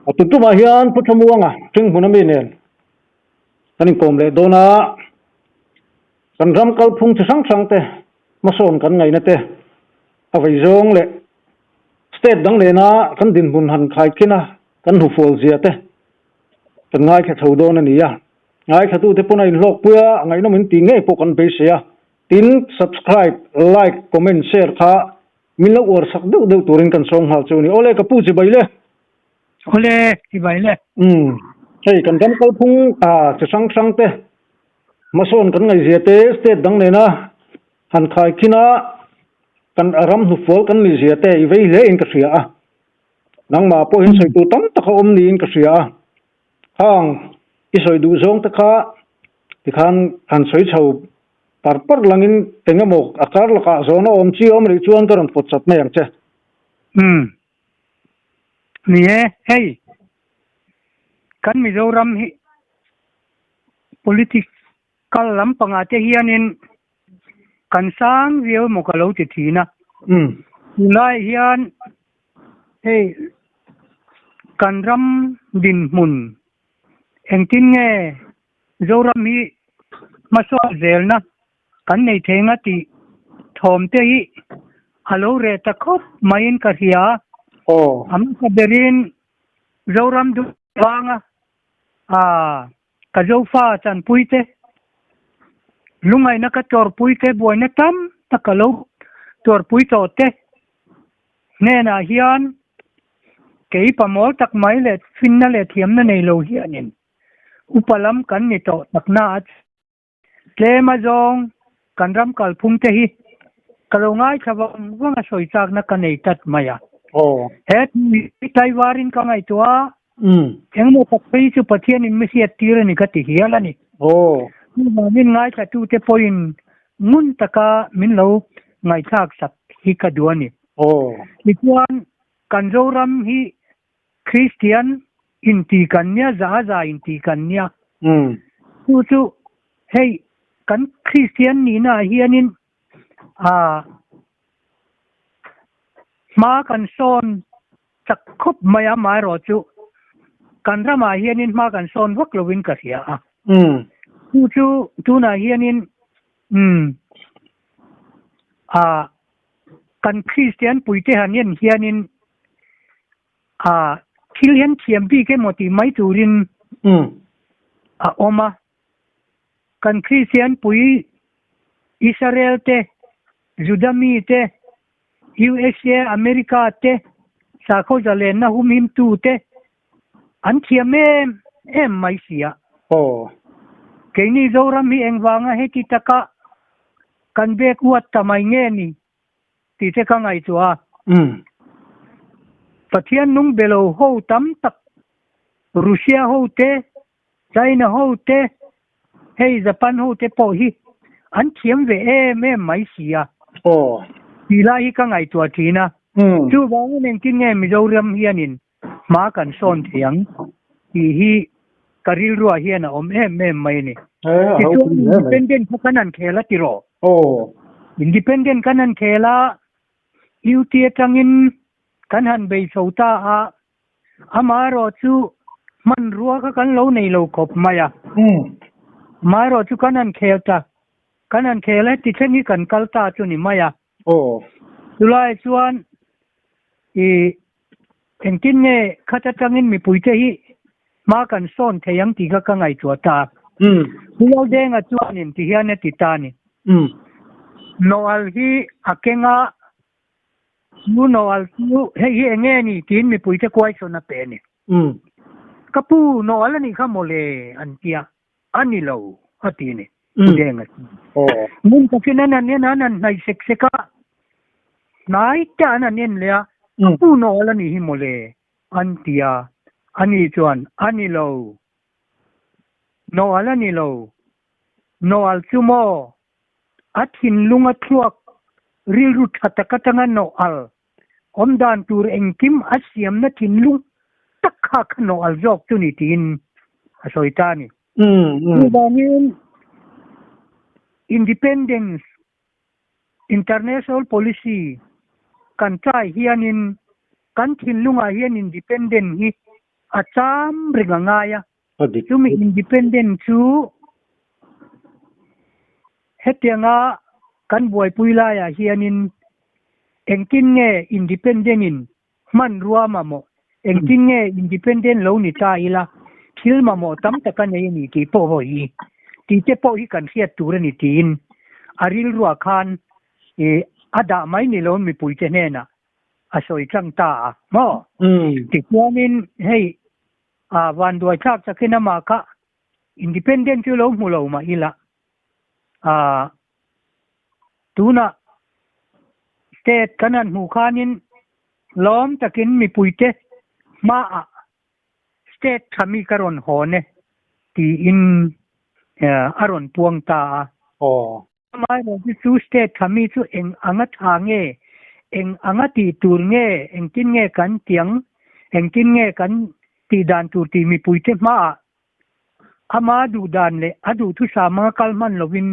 A tun tumah hian Pu Thlamuanga Ṭinghmun ami nen kan inkawm leh dawn a, kan ram kalphung chi hrang hrang te hmasawn kan ngaihna te a vei zawng leh state dang nena kan dinhmun han khaikhin a kan hnufual zia te kan ngaithla chho dawn a ni a. Ngaithlatute pawn a inhlawkpui a, a ngaihnawm in tih ngei pawh kan beisei a. Tin, subscribe, like, comment, share kha min lo uar sak deuh deuh turin kan sawm nghal chu a ni. Awle, ka pu chibai le. Awle, chibai le. Umm, hei kan ram kalphung ah chi hrang hrang te hmasawn kan ngaihzia te state dang nena han khaikhin a kan ram hnufual kan nihzia te i vei hle in ka hria a. Nangmah pawhin sawi tur tam tak a awm niin ka hria a. Hang i sawi duh zawng te kha tikhan han sawi chho par par langin eng emaw a kar lakah zawhna awm chi awm rih chuan ka rawn pawt chat mai ang che. Umm. Ni e, hei kan Mizoram hi political lampangah te hianin kan sang viau emaw ka lo ti thin a. Umm. Tunlai hian hei kan ram dinhmun engtin nge Zoram hi hmasawn zelna kan nei thei nga tih thawm te hi a lo reh ta khawp maiin ka hria. Aw. A hmasa berin Zoram duh vanga aa ka Zofa chanpui te, lungaihna ka tuarpui te, buaina tam tak ka lo tuarpui tawh te hnenah hian kei pamawl tak mai leh finna leh thiamna nei lo hianin Upa lam kan ni tawh takna a tlem a zawng kan ram kalphung te hi ka lo ngaithla vang vang a sawi chakna ka nei tlat mai a. He thu hi tlaivarin ka ngaihtuah a, engemaw tak phei chu Pathianin mi hriat tir a ni ka ti hial a ni. Chuvangin ngaithlatute pawhin ngun taka min lo ngaihthlak sak hi ka duh a ni. Tichuan kan Zoram hi Kristian inti kan nia, za za inti kan nia. Chu chu hei kan Kristian nihna ah hianin ah hma kan sawn chak khawp mai a, amaherawh chu kan ramah hianin hma kan sawn vak lovin ka hria a. Chu chu tunah hianin umm ah kan Kristian puite han en hianin A thil hian thiam bik emaw tih mai turin a awm a. Kan Kristian pui Israel te, Juda mi te, USA, America te, sakhaw zalenna humhimtu te an thiam em em mai si a. Keini Zoram hi engvanga heti taka kan bek uat ta mai nge ni tih te ka ngaihtuah a. Pathian nung be lo ho tam tak, Russia ho te, China ho te, hei Japan ho te pawh hi an thiam ve em em mai si a. Tih lai hi ka ngaihtuah thin a. Chuvangin engtin nge Mizoram hianin hma kan sawn thei ang tih hi ka rilruah hian a awm em em mai a ni. Tichuan independent kha kan han khel a tiraw? Independent kan han khel a, UT atangin kan han bei chho ta a, amaherawh chu hmanrua kha kan lo nei lo khawp mai a. Amaherawh chu kan han khel ta, kan han khel a, tithleng hi kan kal ta chu ni mai a. Chulaiah chuan i Engtin nge khat atangin mipuite hi hma kan sawn thei ang tih kha ka ngaihtuah ta a. Pu Laldenga chuanin ti hian a ti ta a ni. Noal hi a keng a, chu Noal chu hei hi eng nge ni tiin mipuite question a pe a ni. Ka pu, Noal a nih kha mawle an ti a. A ni lo, a ti ni. Pu Denga chu. Ngun takin an han en a, an han hnaih sek sek a, hnai te an han en leh a, ka pu nawl a nih hi mawle, an ti a. Ani chuan, A ni lo. Nawl a ni lo. Nawl chu maw? A thinlung a thluak rilru tha tak atanga nawl awm dan tur engkim a siamna thinlung tak kha kha nawh al zawk chu ni tiin a sawi ta a ni. Chuvangin Independence International Policy kan try hianin kan thinlungah hian Independent hi. a cham reng a ngai a. Chumi independent chu hetianga kan buaipui laiah hianin engtin nge independent in hmanrua mamawh, engtin nge independent lo ni ta ila thil mamawh tam tak a nei a ni tih pawh hawi hi tih te pawh hi kan hriat tur a ni tiin a rilruah khan ih a dah mai ni lo mipuite hnenah a sawi tlang ta a maw? Tichuanin hei a vanduai thlak takin amah kha independent chu lo hmu lo mah ila a tunah state kan han hmuh khanin lawm takin mipuite hmaah state tha mi ka rawn hawn e tiin a rawn puang ta a. Amaherawhchu chu state tha mi chu eng anga tha nge, eng anga tih tur nge, engtin nge kan tiang, engtin nge kan tih dan tur tih mipuite hmaah ama duh dan leh a duhthusam anga kal hman lovin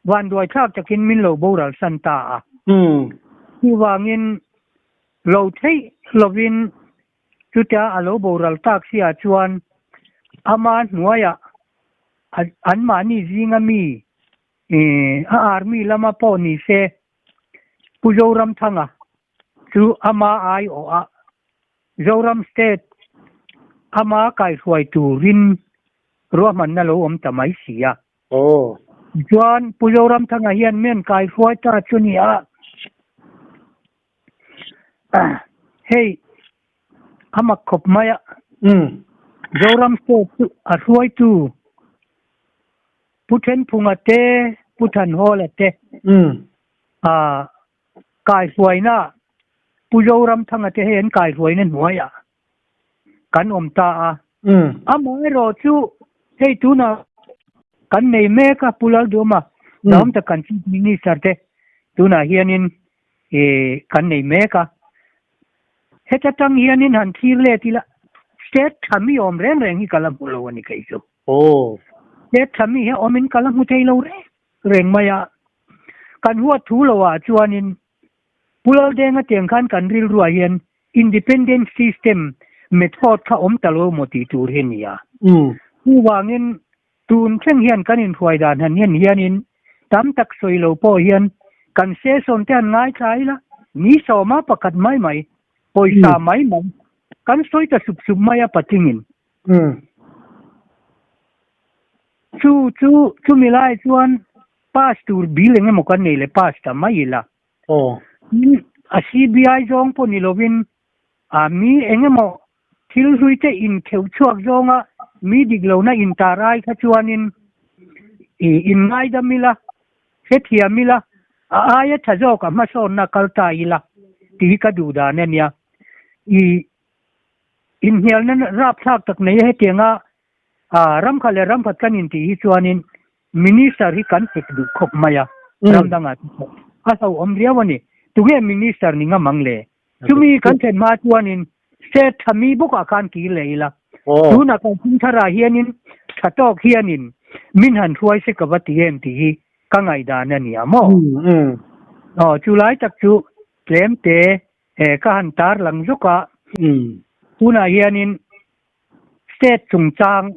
vanduai thlak takin min lo boral san ta a. Chuvangin lo theih lovin Chutia a lo boral tak siah chuan ama hnuaiah anmahni zinga mi a army lama pawh ni se Pu Zoramthanga chu ama aiawh a Zoram State ama kaihruai turin ruahmanna lo awm ta mai si a. Tichuan Pu Zoramthanga hian men kaihruai ta chu ni a. Hei a mak khawp mai a. Zoram State chu a hruaitu Pu Thenphunga te, Pu Thanhawla te kaihruaina Pu Zoramthanga te hei an kaihruaina hnuaiah kan awm ta a. Amaherawh chu hei tunah kan nei mek a Pu Lalduama dam tak kan Chief Minister te tunah hianin kan nei mek a. Heta tang hianin han thlir let ila state tha mi awm reng reng hi ka la hmu lo a ni kei chu. State tha mi hi awmin ka la hmu thei lo reng reng mai a. Kan huat thu lo ah chuanin Pu Laldenga tiang khan kan rilruah hian Independent system method kha awm ta lo maw tih tur hi a ni a. Chuvangin tun thleng hian kan inhruai dan han en hianin tam tak sawi lo pawh hian kan session te han ngaithla ila ni sawma pakhat mai mai, pawisa mai mai kan sawi ta sup sup mai a patlingin. Chu chu chumi lai chuan pass tur bill eng emaw kan nei leh pass ta mai ila. Tin, a CBI zawng pawh ni lovin a mi eng emaw thil hlui te inkheuh chhuak zawnga mi dik lohna intar ai kha chuanin i inngaidam ila, hrethiam ila, a aia tha zawk a hmasawnna kal ta ila tih hi ka duh dan a nia. I inhnialna rapthlak tak nei a hetianga ramkhat leh ramkhat kan intih hi chuanin Minister hi kan hek duh khawp mai a, ram dangah te pawh a hlauhawm riau a ni. Tunge Minister ni ngam ang le? Chumi kan thlen hma chuanin state tha mi bawkah khan kir leh ila. Tunah kan thing tharah hianin tha tawk hianin min han hruai se ka va ti em tih hi ka ngaihdan a ni a maw? Aw, chulai tak chu tlem te ka han tarlang zawk a. Tunah hianin State chungchang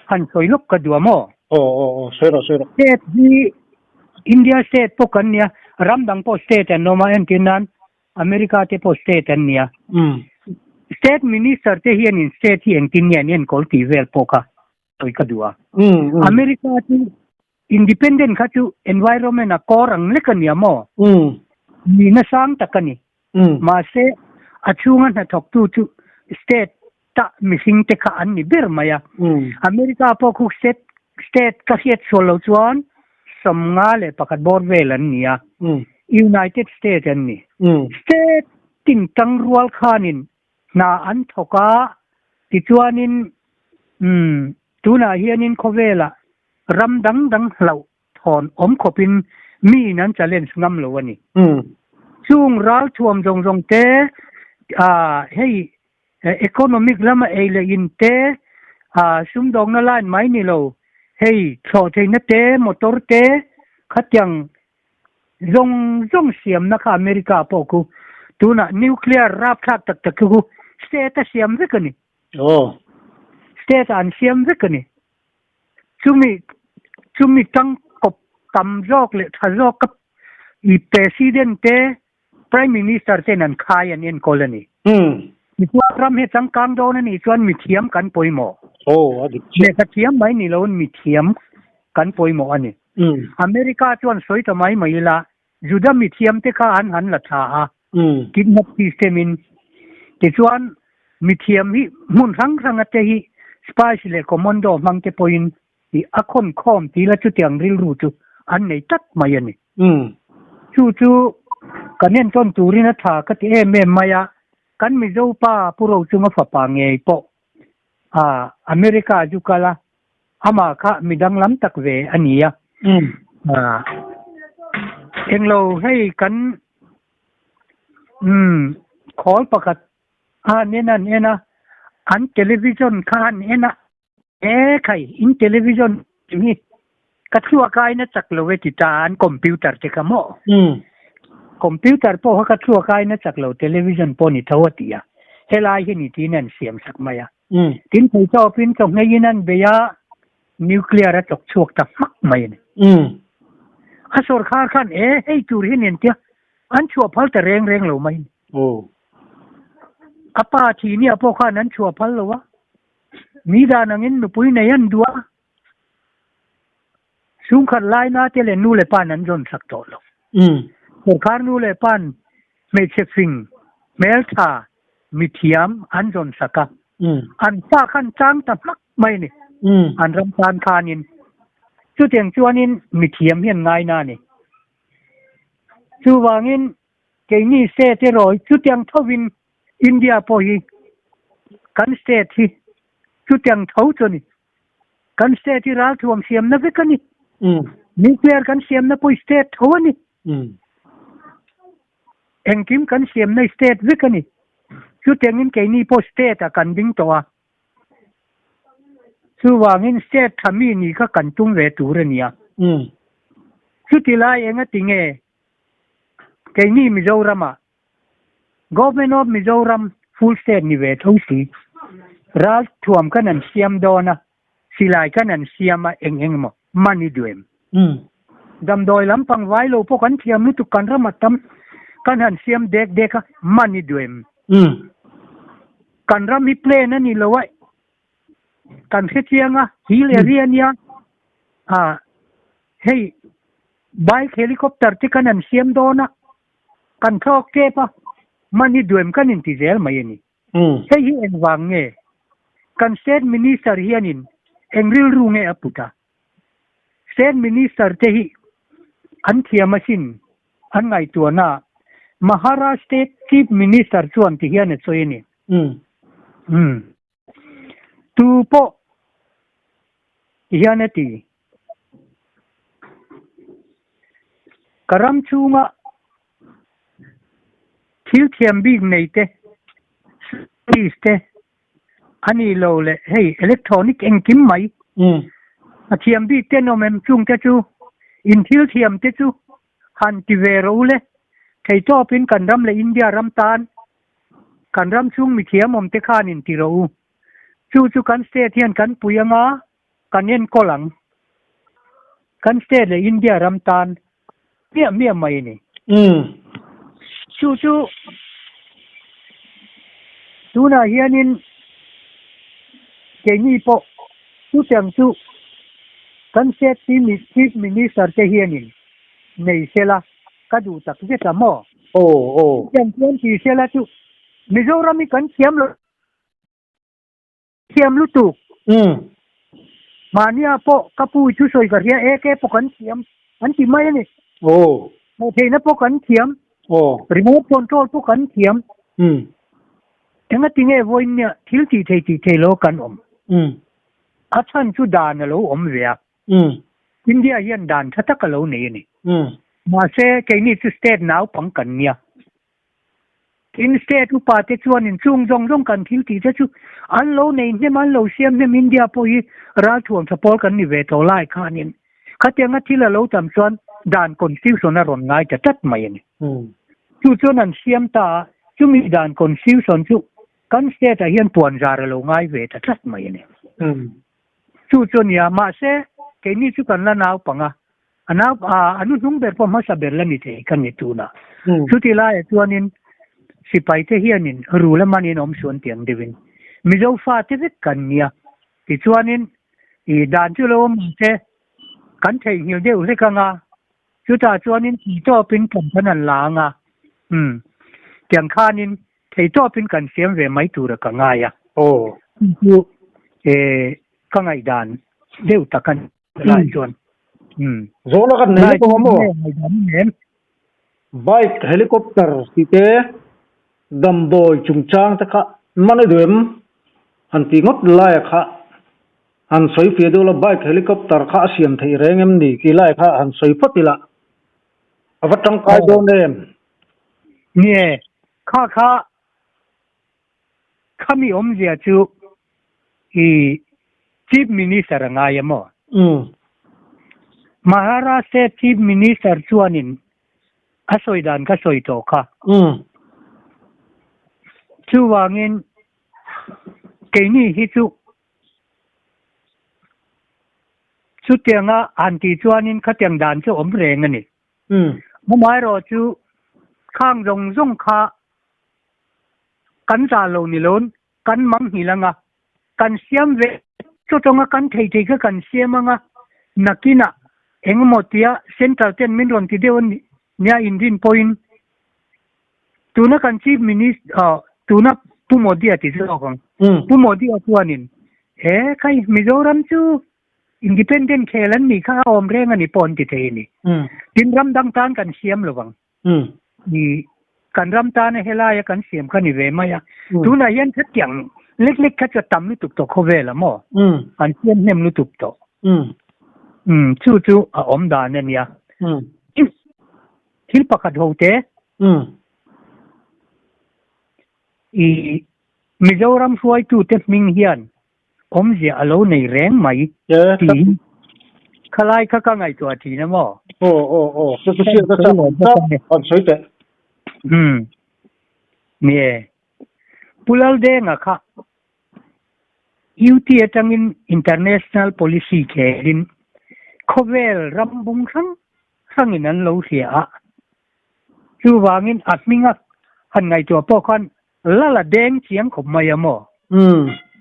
han sawi lawk ka duh a maw? Aw aw aw, sawi rawh sawi rawh. State hi India state pawh kan nia, ram dang pawh state an awm a, entir nan America te pawh state an nia. State minister te hianin state hi engtin nge an enkawl tih vel pawh kha sawi ka duh a. America chu independent kha chu environment a kawr ang lek a nia maw? Nihna sang tak a ni. Mahse, a chhunga hnathawktu chu state ta mihringte kha an ni ber mai a. America pawh khu state state ka hriat sual lo chuan 51 bawr vel an ni a, United States an ni. State tin tangrual khanin hna an thawk a, tichuanin tunah hianin khawvelah ram dang dang hlauh thawn awm khawpin miin an challenge ngam lo a ni. Chung ral thuam zawng zawng te, hei economic lama ei leh in te, sumdawngna line mai ni lo, hei thlawh theihna te, motor te, khatiang zawng zawng siamna kha America pawh khu tunah nuclear rapthlak tak tak khu state a siam vek a ni. Aw. State ah an siam vek a ni. Chumi chumi tangkawp tam zawk leh tha zawk ka i President te Prime Minister ten an khai an enkawl a ni. Tichuan ram hi changkang dawn a nih chuan mithiam kan pawimawh. Aw a dik chiah. Lehkha thiam mai ni loin mithiam kan pawimawh a ni. America chuan sawi ta mai mai ila Juda mithiam te kha an han la tha a, kidnap system in. Tichuan mithiam hi hmun hrang hranga te hi spies leh commando hmang te pawhin i a khawn khawm ti ila chutiang rilru chu an nei tlat mai a ni. Chu chu kan entawn turin a tha ka ti em em mai a, kan Mizo pa Pu Rochunga fapa ngei pawh a America zu kal a, amah kha mi danglam tak ve a ni a. Englo hei kan umm khawl pakhat a han en an en a, an television kha han en a, e khai in television hi ka thluak a aina chak lo e ti ta an computer te kha maw? Computer pawh kha ka thluak a aina chak lo television pawh ni tho a ti a, helai hi ni tiin an siam sak mai a. Tin thei chawpin chawhngeiin an bei a, nuclear a chawk chhuak ta hmak mai a ni. A sawrkhar khan e hei tur hi nen tia an chhuah phal ta reng reng lo mai a ni. A pa thi nia pawh khan an chhuah phal lo a, mi dan angin nupui nei an duh a, Chhungkhat laina te leh nu leh pa'n an zawn sak tawh lo. Sawrkar nu leh pa'n hmeichhe fing, hmeltha, mithiam an zawn sak a. An fa khan chang ta hmak mai a ni. An ram tan khanin. Chutiang chuanin mithiam hian ngaina a ni. Chuvangin keini state erawh hi chutiang thovin India pawh hi kan state hi chutiang tho chu a ni. Kan state hi ralthuam siamna vek a ni. Nuclear kan siamna pawh state tho a ni. Engkim kan siamna state vek a ni. Chutiangin keini pawh state ah kan ding tawh a. Chuvangin state tha mi nih kha kan tum ve tur a nia. Chuti lai enga tinge keini Mizoramah Government of Mizoram full state ni ve tho si. Ral thuam kan an siam dawn a, silai kan an siam a eng eng emaw man i duh em? Damdawi lampang vai lo pawh kan thiam lutuk kan ram a tam kan han siam dek dek a man i duh em? Kan ram hi plan a ni lo a, kan hrechiang a, hill area nia, ah hei bike helicopter te kan an siam dawn a, Kan thlawk tep a, money duem kan inti zel mai a ni. Hei hi engvang nge? Kan State Minister hianin eng rilru nge a put a? State Minister te hi an thiam asin an ngaihtuahna ah Maharashtra State Chief Minister chuan ti hian a sawi a ni. Tu pawh ti hian a ti. Ka ram chhunga thil thiam bik nei te, scientist te a nih lo leh hei electronic engkim mai a thiam bik te an awm em chung te chu in thil thiam te chu han ti ve rawh u le. Theitawpin kan ram leh India ram tan kan ram chhung mithiam awm te khan in ti rawh u. Chu chu kan state hian kan pui anga kan enkawl ang. Kan state leh India ram tan miah miah mai a ni. Chu chu tunah hianin keini pawh chutiang chu kan state chief minister te hianin nei sela ka duh tak zet a maw? Aw aw. Chutiang chuan ti sela chu Mizoram hi kan thiam lo. Thiam lutuk. Umm. Mahnia pawh ka pu i thusawi ka hria e ke pawh kan thiam an ti mai a ni. Aw. Hmuh theihna pawh kan thiam. Aw. Remote control pawh kan thiam. Umm. Enga tinge vawiin nia thil tih thei tih thei lo kan awm. Umm. A chhan chu dan a lo awm ve a. Umm. India hian dan tha tak a lo nei a ni. Umm. Mahse keini chu state naupang kan nia. Tin, state upa te chuan in chung zawng zawng kan thil tih te chu an lo nei hnem an lo siam hnem India pawh hi ralthuam tha pawl kan ni ve tawh lai khanin khatianga thil a lo tam chuan dan constitution a rawn ngai ta tlat mai a ni. Chu chuan an siam ta a, chumi dan constitution chu Kan state ah hian puan zar a lo ngai ve ta tlat mai a ni. Chu chu a nia, mahse keini chu kan la naupang a, a nau a nu hnung ber pawh hmasa ber la ni thei ka ni tunah. Chuti laiah chuanin sipai te hianin rul a manin awm suan tiang deuhin Mizo fate vek kan nia. Tichuanin i dan chu lo awm ang che, kan theihnghilh deuh hlek anga Chutah chuanin theitawpin kan khan an la ang a, umm, tiang khanin theitawpin kan siam ve mai tura ka ngai a. Aw. Chu chu eh ka ngaihdan deuh tak a ni lai chuan. Umm. Zawhna kan nei vek ang maw? Ngaihdan a nem. Bike, helicopter tih te, damdawi chungchang te kha man a duh em? Han tih ngawt laia kha Han sawi fiah deuh la, bike helicopter kha a siam theih reng em ni tih lai kha han sawi phawt ila a va tangkai dawn em? Nie, kha kha khami awmzia chu i Chief Minister a ngai a maw? Umm. Maharashtra Chief Minister chuanin a sawi dan ka sawi tawh kha. Umm. Chuvangin Keini hi chu chutianga han tih chuanin khatiang dan chu awm reng a ni. Amaherawh chu khang zawng zawng kha kan zah lo ni loin kan mang nghilh anga, kan siam ve chawtawng a, kan thei thei kha kan siam anga, nakinah engemaw tia central ten min rawn ti deuh a nia inrin pawhin Tuna kan Chief Minister, tuna Pu Modi a ti zawk ang. Pu Modi a chuanin, He khai Mizoram chu Independent khel an nih kha a awm reng a ni pawh an ti thei a ni. Tin, ram dang tan kan siam lo vang. I kan ram tana helaia kan siam kha ni ve mai a. Tunah hian khatiang lek lek kha chu a tam lutuk tawh khawvel a maw? An siam hnem lutuk tawh. Chu chu a awm dan a nia. Thil pakhat ho te. I Mizoram hruaitute hming hian awmzia a lo nei reng mai tih hi khalai kha ka ngaihtuah thin a maw? Aw aw aw, chu chu hriat a chak awm tak an sawi teh. Umm nie. Pu Laldenga kha UT atangin international policy khelin khawvel ram bung hrang hrangin an lo hria a, chuvangin a hminga han ngaihtuah pawh khan Lal a deng chiang khawp mai a maw?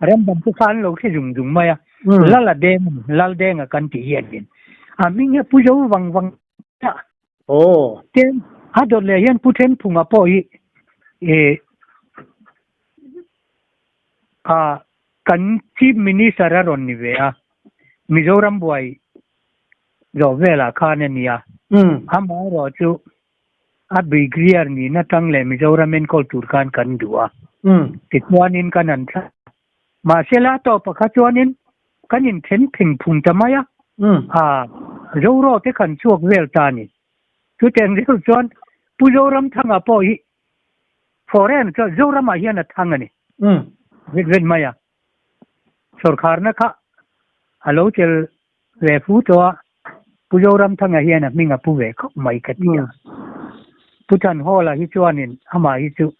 Ram dang chu kha an lo hre zung zung mai a, Lal a deng a ni, Lal denga kan tih hianin a hming hi a pu zo vang vang a. Tin, a dawt leh hian Pu Thenphunga pawh hi ih a kan Chief Minister a rawn ni ve a, Mizoram buai Zawh velah khan a nia. Amaherawh chu a Brigadier nihna tang leh Mizoram enkawl tur khan kan duh a. Tichuanin kan han thla. Mahse la tawpah kha chuanin kan inthen pheng phung ta mai a. A Zoro te kan chhuak vel ta a ni. Chutiang deuh chuan Pu Zoramthanga pawh hi foreign chuan Zoramah hian a thang a ni. Vet vet mai a. Sawrkharna kha a lo tel ve fu tawh a, Pu Zoramthanga hian a hming a pu ve khawp mai ka ti a. Pu Thanhawla hi chuanin amah hi chu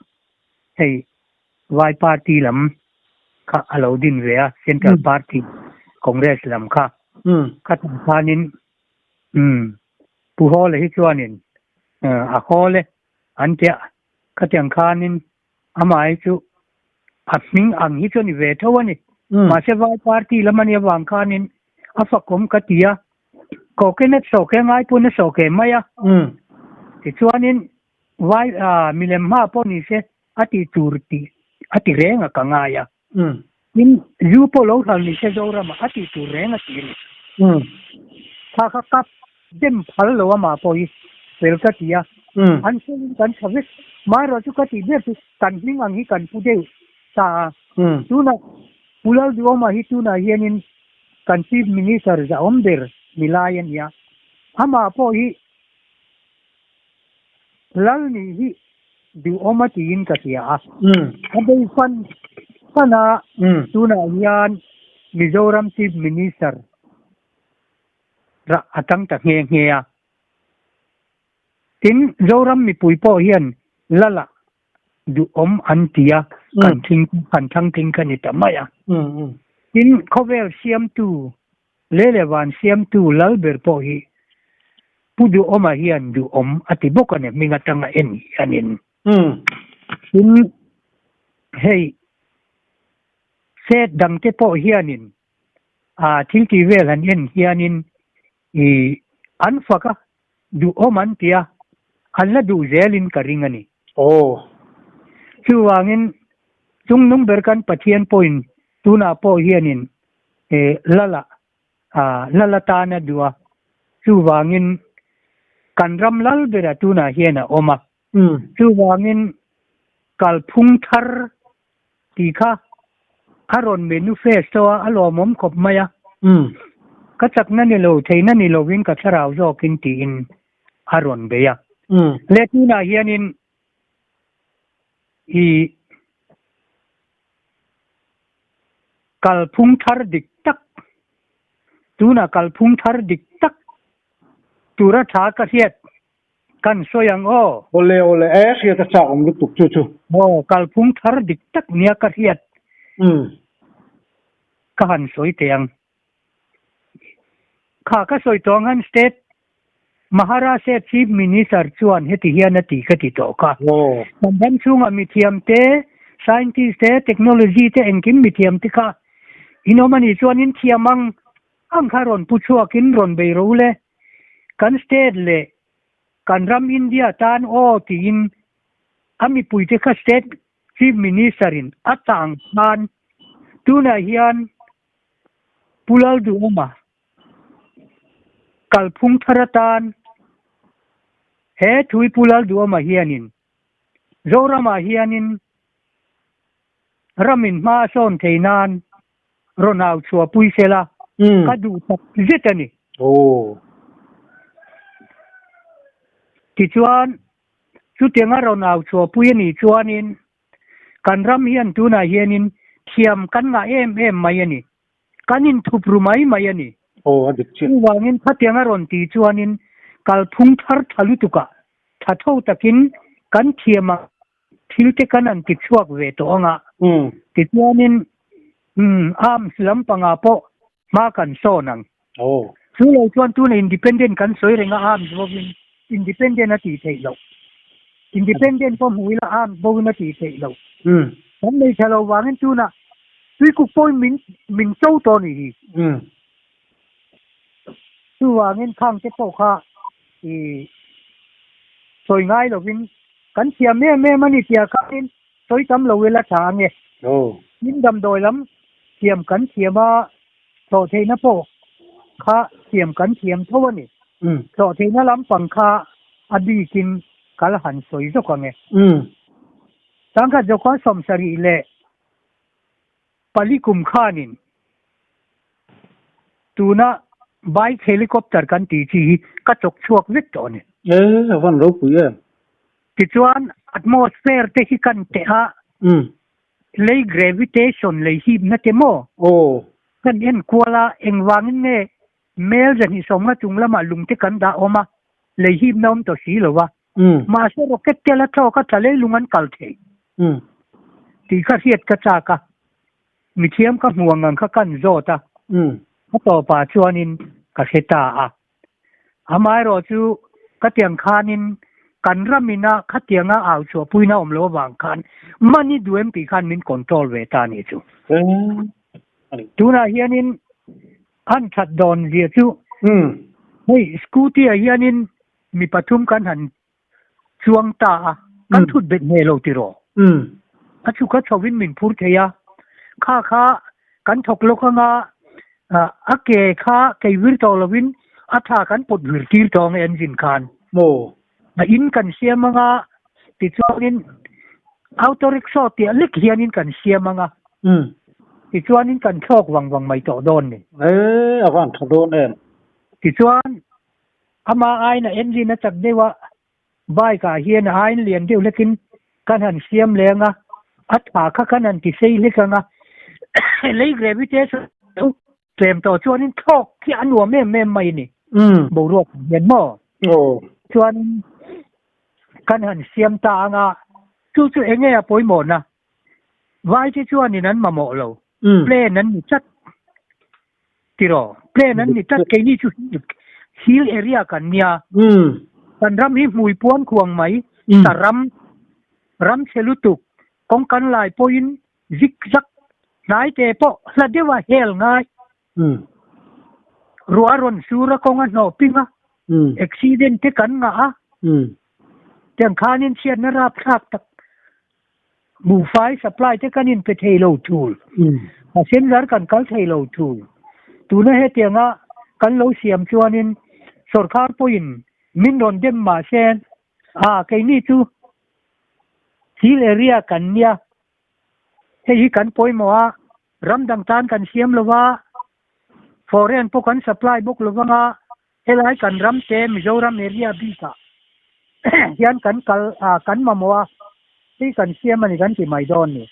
hei Vai party lam kha a lo din ve a, Central Party Congress lam kha. Kha tah khanin umm Pu Hawla hi chuanin a hawl e an tia, khatiang khanin Amah hi chu a hming ang hi chu a ni ve tho a ni. Mahse Vai party lam a nih avang khanin a fakawm ka ti a, Kawhken a sawhke ngai pawn a sawhke mai a. Tichuanin Vai milem hma pawh ni se a tih tur tih a ti reng a ka ngai a. Tin, zu pawh lo hral ni se Zoramah a tih tur reng a ti a ni. Kha kha kap dem phal lo amah pawh hi fel ka ti a, an felin kan tha vek. Maherawh chu ka tih ber chu kan hming ang hi kan pu deuh ta a. Tunah Pu Lalduhawma hi tunah hianin kan Chief Minister zahawm ber ni lai a ni a, amah pawh hi Lal nih hi duhawm a tiin ka hria a. A bei fan fan a, tunah hian Mizoram Chief Minister rah a tang ta nghe nghe a. Tin, Zoram mipui pawh hian Lala. Duhawm an ti a, kan thing kan thlang tling kha ni ta mai a. Tin, khawvel siamtu leh leh van siamtu lal ber pawh hi Pu Duhawma hian duhawm a ti bawk a ni, hming atanga en hianin. Tin, hei state dangte pawh hianin a thil tih vel han en hianin i an fak a, duhawm an ti a, an la duh zelin ka ring a ni. Aw. Chuvangin chungnung ber kan Pathian pawhin tunah pawh hianin lala lal atan a duh a, chuvangin kan ram lal berah tunah hian a awm a. Chuvangin kalphung thar tih kha a rawn manifesto a, a lawmawm khawp mai a. Ka chakna ni lo, theihna ni lovin ka thlarau zawkin tiin a rawn bei a. Le tunah hianin i kalphung thar dik tak, tunah kalphung thar dik tak tura tha ka hriat Kan sawi ang aw. Awle awle e hriat a chak awm lutuk chu chu. Aw kalphung thar dik tak nia ka hriat. Umm. Ka han sawi teh ang. Kha ka sawi tawh ang han state Maharashtra Chief Minister chuan heti hian a ti ka ti tawh kha. Aw. Kan ram chhungah mithiam te, scientist te, technology te engkim mithiam te kha in awm a nih chuan in thiam ang ang kha rawn pu chhuakin rawn bei ro le. Kan state leh kan ram India tan aw tiin a mipuite kha state chief minister in a tang khan tunah hian Pu Lalduhawma kalphung thar atan he thui Pu Lalduhawma hianin Zoramah hianin ramin hma a sawn thei nan rawn au chhuah pui sela ka duh tak zet a ni. Tichuan, chutianga rawn au chhuah pui a nih chuanin kan ram hian tunah hianin thiam kan ngah em em mai a ni. Kan inthup ru mai mai a ni. Chuvangin khatianga rawn tih chuanin kalphung thar tha lutukah tha tho takin kan thiam ang Thil te kan an ti chhuak ve tawh ang a, tichuanin arms lampangah pawh hma kan sawn ang. Chu lo chuan tuna independent kan sawi reng a, arms bawkin independent a tih theih loh. Independent pawh hmu ila arms bawkin a tih theih loh. Kan nei tha lo vangin tuna tuikuk pawhin min min cho tawh a nih hi. Chuvangin khang te pawh kha i sawi ngai lovin Kan thiam em em a ni tia khanin sawi tam lo ila tha ang e. Tin damdawi lam thiam kan thiam a, thlawh theihna pawh kha thiam kan thiam tho a ni. Thlawh theihna lampang kha a bikin ka la han sawi zawk ang e. Sangkhat zawka 74 leh pali kum khanin tuna bike helicopter kan tih chi hi ka chawk chhuak vek tawh a ni. E, a van ropui em. Tichuan atmosphere te hi kan teh a, lei gravitation lei hipna te maw kan en kual a, engvangin nge mel 250 chung lamah lung te kan dah awm a, lei hipna awm tawh si lo va. Mahse rocket te la thlawk a tla leilung an kal thei tih kha hriat ka chak a, mithiam ka hmu ang ang kha kan zawt a, a tawpah chuanin ka hre ta a. Amaherawh chu ka tiang khanin kan ramina khatianga au chhuahpuina awm lo avang khan money duh em tih khan min control ve ta a nih chu. Tunah hianin an that dawn zia chu hei scooty ah hianin Mi pathum kan han chuang ta a, kan thut bet hneh lo tiraw? A chhuk a chhovin min phur thei a, kha kha kan thawk lawk anga a ke kha kei vir tawh lovin a tha kan pawt vir tir tawh ang engine khan. A in kan siam anga tichuanin auto rickshaw tiah lek hianin kan siam anga tichuanin kan thlawk vang vang mai tawh dawn ni. E, a van tha dawn em? Tichuan Amah aiin a engine a chak deuh a, bike ah hian a aiin lian deuh hlekin kan han siam leh ang a, a tha kha kan han ti sei hlek ang a, lei gravitation lo tlem tawh chuanin thlawk khi a nuam em em mai a ni, boruak ah hian maw? Chuanin kan han siam ta ang a. Chu chu enge a pawimawhna? Vai te chuanin an mamawh lo. Plane an ni tlat tiraw? Plane an ni tlat keini chu hill area kan nia. Kan ram hi hmui puan khuang mai, sa ram, ram chhe lutuk, kawng kan lai pawhin zik zak, hnai te pawh hla deuha hel ngai. Ruah a rawn sur a, kawng a hnawh ping a, accident te kan ngah a, tiang khanin chhiatna rapthlak tak buhfai supply te kan inpe thei lo thul, passenger kan kal thei lo thul. Tuna hetianga kan lo siam chuanin sorkar pawhin min rawn dem mahse, a keini chu hill area kan nia, hei hi kan pawimawh a, Ram dang tan kan siam lo va, foreign pawh kan supply bawk lo vanga helai kan ram te Mizoram area bikah hian kan kal a kan mamawh a, hei kan siam a ni kan ti mai dawn ni.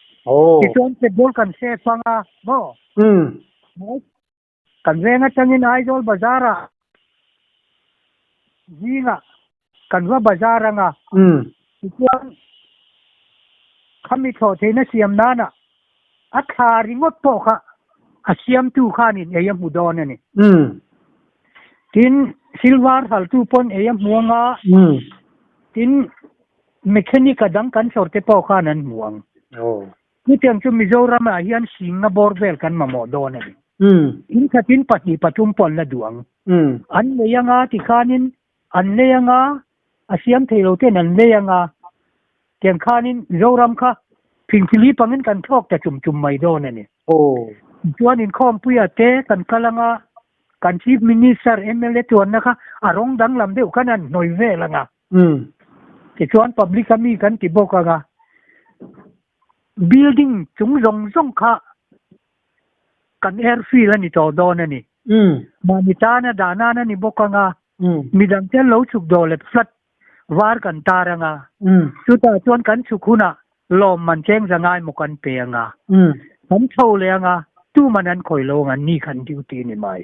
Tichuan petrol kan save anga maw? Kan veng atangin Aizawl bazar ah zingah kan va bazar anga tichuan khami thlawh theihna siam nana a thla ringawt pawh kha a siamtu khanin ei a hmu dawn a ni. Tin, silver haltu pawn ei a hmu anga tin mechanic a dang kan sawrte pawh khan an hmu ang. Chutiang chu Mizoram ah hian singa bawr vel kan mamawh dawn a ni. In khatin pahnih pathum pawh an la duh ang. An lei anga tikhanin an lei anga a siam thei lo ten an lei anga tiang khanin Mizoram kha phingphili pangin kan thlawk ta chum chum mai dawn a ni. Tichuan inkhawmpuia te kan kal anga kan Chief Minister mla tuanna kha a rawng danglam deuh khan an hnawi vel anga. Tichuan public a mi kan ti bawk anga building chung zawng zawng kha kan airfield a ni tawh dawn a ni. Mahni tana dah nan a ni bawk anga midang te an lo chhuk dawh leh flat var kan tar anga chutah chuan kan chhuk hunah lawm man cheng za ngai maw kan pe anga kan chho leh anga tuman an khawih lo anga ni khan duty ni mai.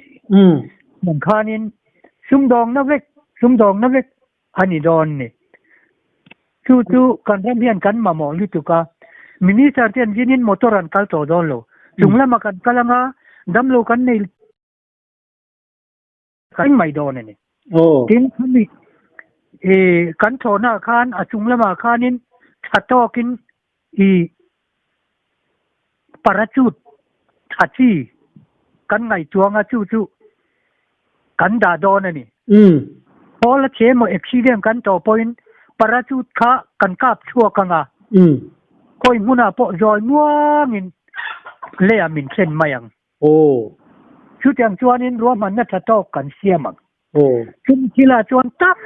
Nang khanin sumdawngna vek sumdawngna vek a ni dawn ni. Chu chu kan ram hian kan mamawh lutuk a, Minister te an zinin motor an kal tawh dawn lo. Chung lamah kan kal anga damlo kan nei kan mai dawn a ni. Tin, khami kan thlawhnaah khan a chung lamah khanin tha tawkin i parachute tha chi kan ngaihtuah anga chu chu kan dah dawn a ni. Hawl a che emaw accident kan tawh pawhin parachute kha kan kap chhuak anga khawi hmunah pawh zawi muangin leiah min thlen mai ang. Chutiang chuanin ruahmanna tha tawk kan siam ang. Chumi thilah chuan tam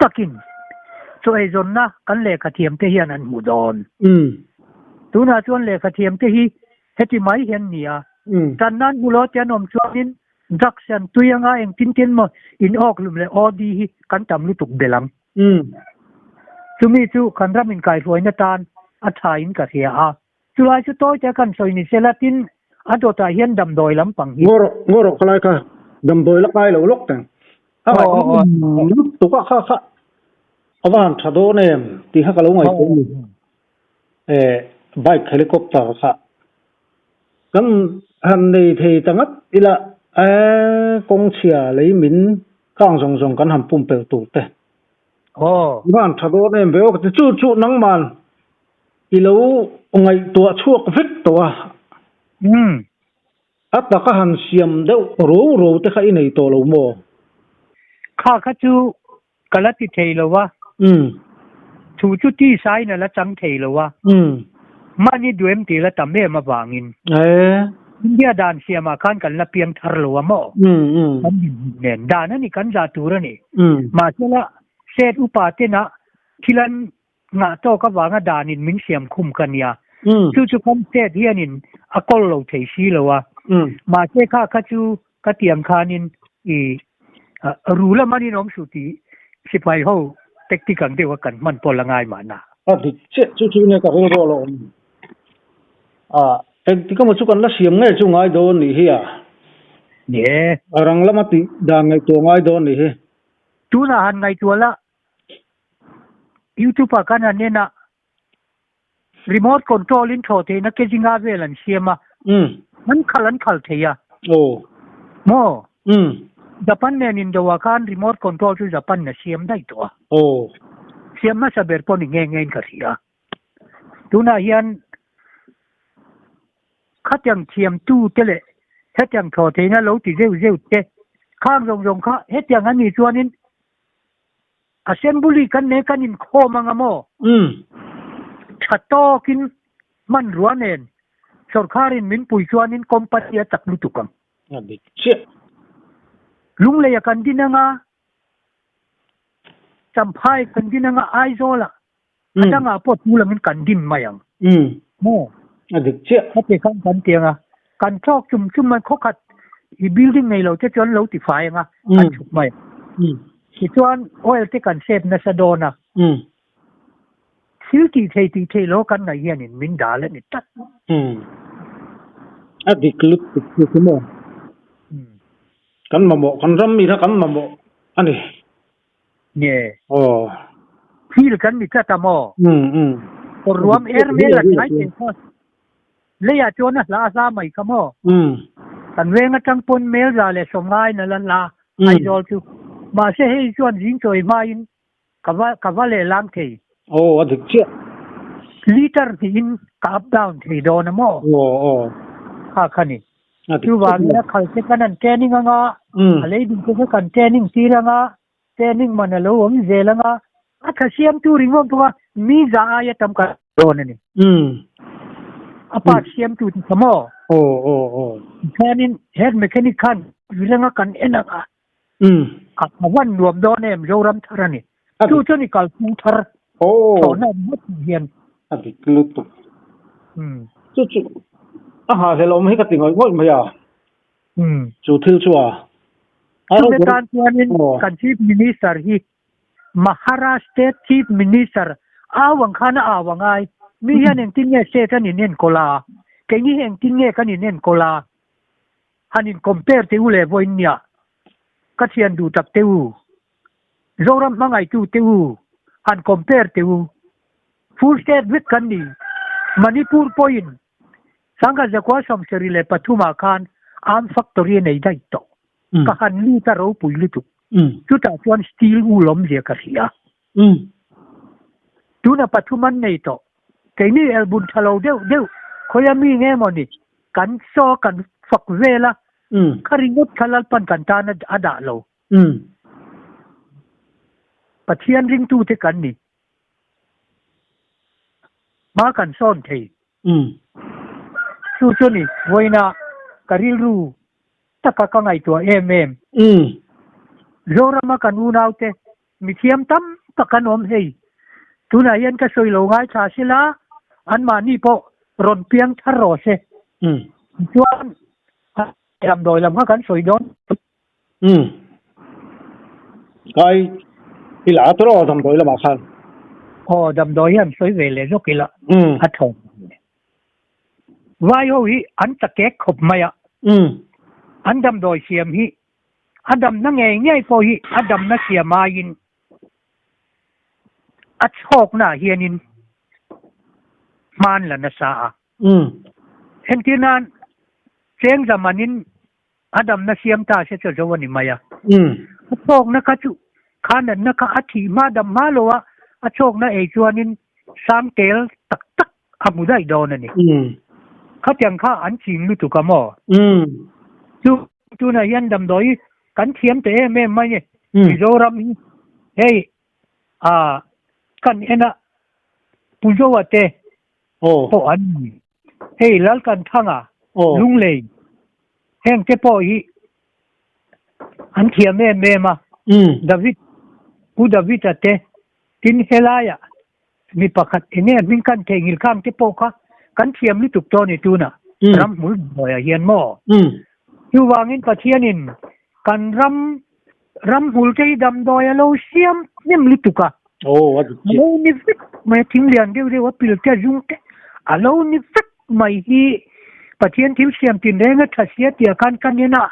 takin chaw eizawnna kan lehkha thiamte hian an hmu dawn. Tunah chuan lehkha thiamte hi heti mai hian ni a, tan nan hmu lo te an awm chuanin drugs an tui anga engtin tin maw in awk hlum leh OD hi kan tam lutuk belh ang. Chumi chu kan ram inkaihruaina tan a thain ka hria a. Chulai chu tawi te kan sawi ni sela tin a dawtah hian damdawi lampang hi. Ngaw rawh, ngaw rawh khalai kha damdawi la kai lo lawk teng. A ngaihtuah lutuk a kha kha a va han tha dawn em tih kha ka lo ngaihtuah a ni. Eh bike helicopter kha kan han nei thei ta ngat ila eh kawng chhia lei min kang zawng zawng kan han pumpelh tur te. A va han tha dawn em ve aw ka ti chu chu nangman I lo ngaihtuah chhuak vek tawh a. A taka han siam deuh ro ro te kha i nei tawh lo maw? Kha kha chu ka la ti thei lo a. Thu chu ti sain a la chang thei lo a. Mahni duem tih la tam em avangin. India dan siamah khan kan la piang thar lo a maw? Kan dinhmun nen. Dan a ni kan zah tur a ni. Mahsela state upa tena thil an Ngah tawk avanga danin min siam khum ka nia. Chu chu kan state hianin a kawl lo thei si lo a. Mahse kha kha chu ka tiang khanin i ru lama nin awm suh tih sipai ho tactic ang deuha kan hman pawh la ngai mahna. A dik chiah chu chu nia ka rilru a lo awm. A engtik emaw chu kan la siam ngei chu ngai dawn nih hi a. Ni e. A rang lama tih dan ngaihtuah ngai dawn nih hi. Tunah han ngaihtuah la. YouTube ah khan an en a. Remote control in thaw theihna ke zinga vel an siam a. An khal an khal thei a. Maw? Japan nen indo ah khan remote control chu Japan in a siam daih tawh a. Siam hmasa ber pawh ni nghe nghe in ka hria. Tunah hian khatiang thiamtu te leh hetiang thaw theihna lo ti zeuh zeuh te khang zawng zawng kha hetiang an nih chuanin Assembly kan nei kan inkhawm anga maw? Tha tawkin hmanrua nen sawrkharin min pui chuanin company a chak lutuk ang. A dik chiah. Lungleia kan din anga, Champhai kan din anga Aizawlah a dangah pawh tu langin kan din mai ang. Maw? A dik chiah. Heti khan kan ti anga, kan tawk chum chum mai khawkhat i building nei lo te chuan lo ti fai anga kan chhuk mai. Tichuan oil te kan save nasa dawn a. Thil tih thei tih theih lo kan ngaih hianin min dal a ni tlat. A dik lutuk chu chu maw? Kan mamawh, kan ram mi kha kan mamawh a ni. Nge. Aw. Thil kan ni tlat a maw? Kawr ruam er mel a tlai thei kha. Leiah chuan a hla a hla mai kha maw? Kan veng atang pawn mel za leh sawmngai na la hla Aizawl chu. Mahse hei chuan zing chawi hmain ka va ka va leh lang thei. Aw a dik chiah. Liter hnihin ka up down thei dawn a maw? Aw aw. Kha kha ni. Chuvangin a khal te khan an training anga, a lei ding te kha kan training tir anga, training man a lo awm zel anga, a tha siamtu ringawt bawk a, mi za aia tam kan dawn a ni. A part siamtu te kha maw? Tichuanin head mechanic khan ringa kan en anga, a van nuam dawn em Zoram thar a ni. Chu chuan i kalphung thar thlawhna awm ngawt tur hian. A dik lutuk. Chu chu a hahhlel awm hi ka ti ngawih ngawih mai a. Chu thil chu a. Chumi tan chuanin kan Chief Minister hi Maharashtra State Chief Minister au ang khan a au a ngai. Mi hian engtin nge state an inenkawl a? Keini hi engtin nge kan inenkawl a? Han in compare teh u le vawiin nia ka thian duh tak teh u Zoram hmangaihtu teh u han compare teh u full state vek kan ni Manipur pawhin Sangha zakua sawmsarih leh pathum ah khan arm factory a nei daih tawh ka han lut a ropui lutuk chutah chuan steel wool awmzia ka hria. Tuna pathum an nei tawh. Keini elbun tha lo deuh deuh khawia mi nge maw ni kan saw kan fak vel a, kha ringawt kha Lalpan kan tan a dah lo. Pathian ringtute kan ni. Hma kan sawn thei. Chu chu ni vawiina ka rilru taka ka ngaihtuah em em. Zorama kan unaute Mithiam tam tak an awm hei. Tunah hian ka sawi lo ngaithla sela, anmahni pawh rawn piang thar rawh se. Tichuan, damdawi lam kha kan sawi dawn. Umm. Kai i la tawh rawh damdawi lamah khan. Aw, damdawi hi an sawi ve leh zawk ila a thaw. Vai ho hi an chakek khawp mai a. An damdawi siam hi A damna ngei ngei pawh hi a damna siam aiin a chhawknaah hianin hman la nasa a. Entir nan cheng zamanin a damna siam ta se chu zo a ni mai a. A chhawkna kha chu kha natna kha a thih hma dam hma lo a, a chhawkna ei chuanin sang tel tak tak a hmu daih dawn a ni. Khatiang kha an ching lutuk a maw? Chu tunah hian damdawi kan thiam teh em em mai ni. Mizoram hi hei ah kan en a Puzoa te pawh an ni. Hei Lalkanthanga Lunglei heng te pawh hi an thiam em em a. David Pu David-a te tin helaiah Mi pakhat enge a hming kan theihnghilh khang te pawh kha kan thiam lutuk tawh a ni tunah ram hmul hnuaiah hian maw? Chuvangin Pathianin kan ram ram hmul te hi damdawi a lo siam hnem lutuk a. A lo ni vek mai a, thing lian deuh deuh a pil te a zung te a lo ni vek mai hi Pathian thil siam tinreng a tha sia tia khan kan en a,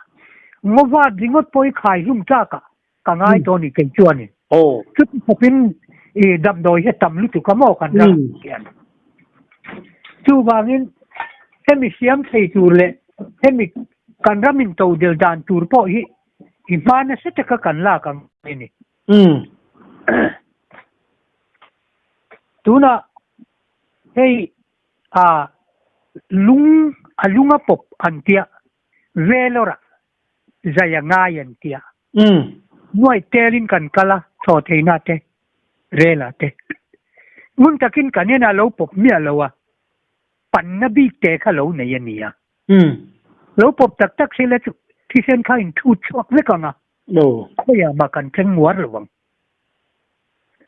ngaw vat ringawt pawh hi khai hlum tlak ah Ka ngai tawh ni kei chuan. Chuti khawpin i damdawi hi a tam lutuk a maw kan ram hian. Chuvangin hemi siam thei tur leh hemi kan ram in todel dan tur pawh hi i hma nasa taka kan lak ang a ni. Tunah hei a lung a lung a pawp an tia Vellore-ah zai a ngai an tia. Nuai telin kan kal a, thaw theihna te, rela te. Ngun takin kan en a lo pawp miah lo a, panna bik te kha lo nei a ni a. Lo pawp tak tak sela chu thisen kha in thut chhuak vek ang a, khawiah mah kan thleng nguar lo ang.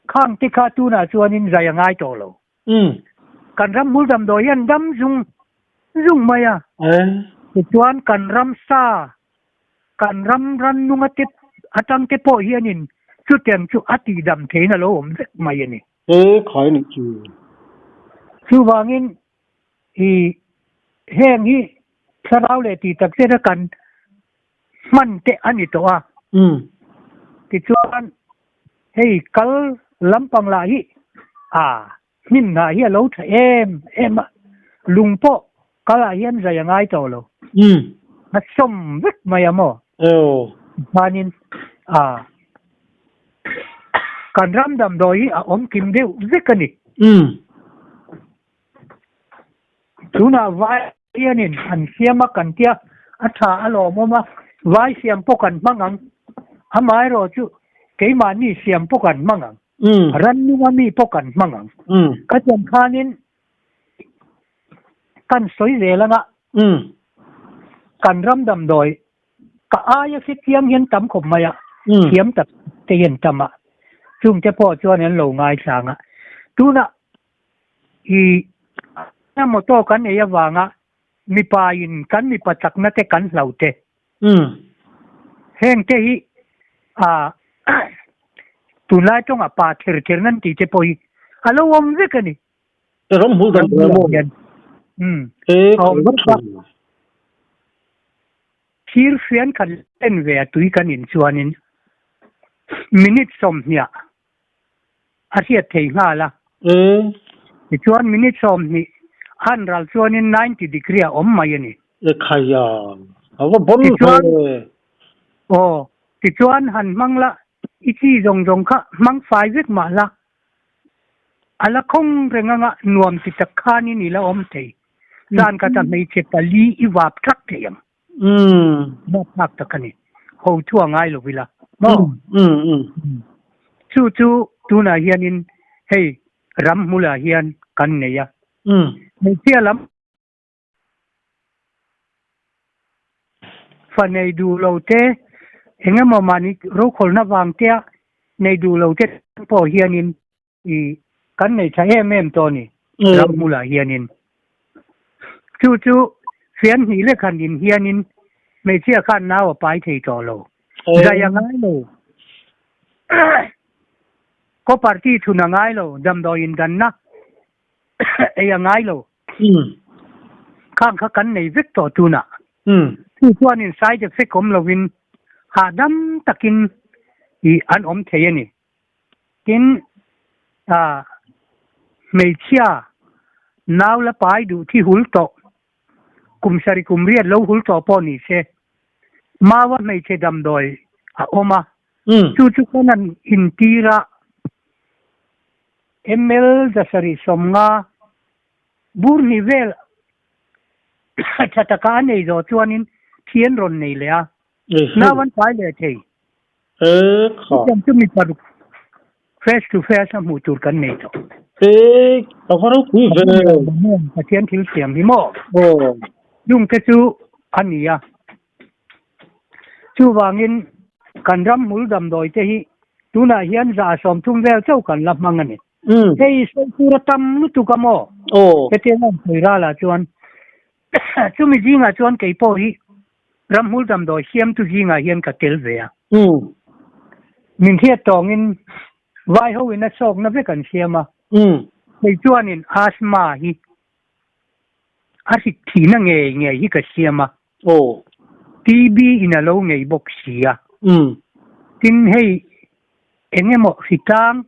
Khang te kha tunah chuanin zai a ngai tawh lo. Kan ram hmul damdawi hian dam zung zung mai a. Tichuan kan ram sa, kan ram rannunga te atang te pawh hianin chutiang chu a tihdam theiin a lo awm vek mai a ni. E khai nih chu. Chuvangin i heng hi thlarau leh tih tak zeta kan hman te a ni tawh a. Tichuan hei kal lampang lah hi a hnim hnah hi a lo tha em em a, lung pawh kal ah hian zai a ngai tawh lo. A sawm vek mai a maw? Chuanin a kan ram damdawi hi a awm kim deuh vek a ni. Tunah vai hianin an siam a kan tia a tha a lawmawm a, vai siam pawh kan hmang ang, amaherawh chu keimahni siam pawh kan hmang ang, rannunga mi pawh kan hmang ang. Ka chuan khanin kan sawi zel anga kan ram damdawi ka aia hrethiam hian tam khawp mai a, thiam tak te hian tam a, chungte pawh chuan an lo ngaithlang a, tunah I emaw tawk an ei avanga mipa in kan mipa chakna te kan hlo te. Heng te hi a tunlai tawngah pa ther ther nan tih te pawh hi a lo awm vek a ni. Ram hmul dan tur emaw. E awm vek a. Thir fian khat len ve a tui kan in chuanin minute 20 a hriat thei nghal a. Tichuan minute 20 han ral chuanin 90 degree a awm mai a ni. E khaia, a va bon ve. Aw, tichuan han hmang la, i chi zawng zawng kha hmang fai vek mah la, a la khawng reng anga nuam ti tak khanin i la awm thei. Zan khat a hmeichhe pali i vap thak thei ang. Mawp nghak tak a ni. Ho thu a ngai lo ila maw? Chu chu tunah hianin hei ram hmulah hian kan nei a. Hmeichhia lam fa nei duh lo te, eng emaw mahni rokhawlna vang tea nei duh lo te pawh hianin I kan nei tha em em tawh a ni ram hmulah hianin. Chu chu fian hnih lek han in hianin hmeichhia khan nau a pai thei tawh lo. Zai a ngai lo. Ko party thun a ngai lo, damdawi indanna ei a ngai lo. Khang kha kan nei vek tawh tunah. Chu chuanin side effect awm lovin hahdam takin i an awm thei a ni. Tin, ah, hmeichhia nau la pai duh thi hul tawh, kum sarih kum riat lo hul tawh pawh ni se, maua hmeichhe damdawi a awm a, chu chu kan han intir a, ml 750 bur hnih vel tha taka a nei zawh chuanin thi an rawn nei leh a, nau an pai leh thei. E kha. Chutiang chu mi paruk face to face a hmuh tur kan nei tawh. E ka va ropui ve. Pathian thil siam hi maw? Aw. Chung te chu a ni a. Chuvangin kan ram hmul damdawi te hi tunah hian 30% vel chauh kan la hmang a ni. Hei sawi tur a tam lutuk a maw? Aw. Hetiang a sawi ralah chuan chumi zingah chuan kei pawh hi Ramhmul damdawi siamtu zingah hian ka tel ve a. Min hriat tawngin vai hoin a sawkna vek an siam a. Kei chuanin asthma hi a hrik thihna ngei ngei hi ka siam a. TB in a lo ngei bawk si a. Tin hei eng emaw hritlang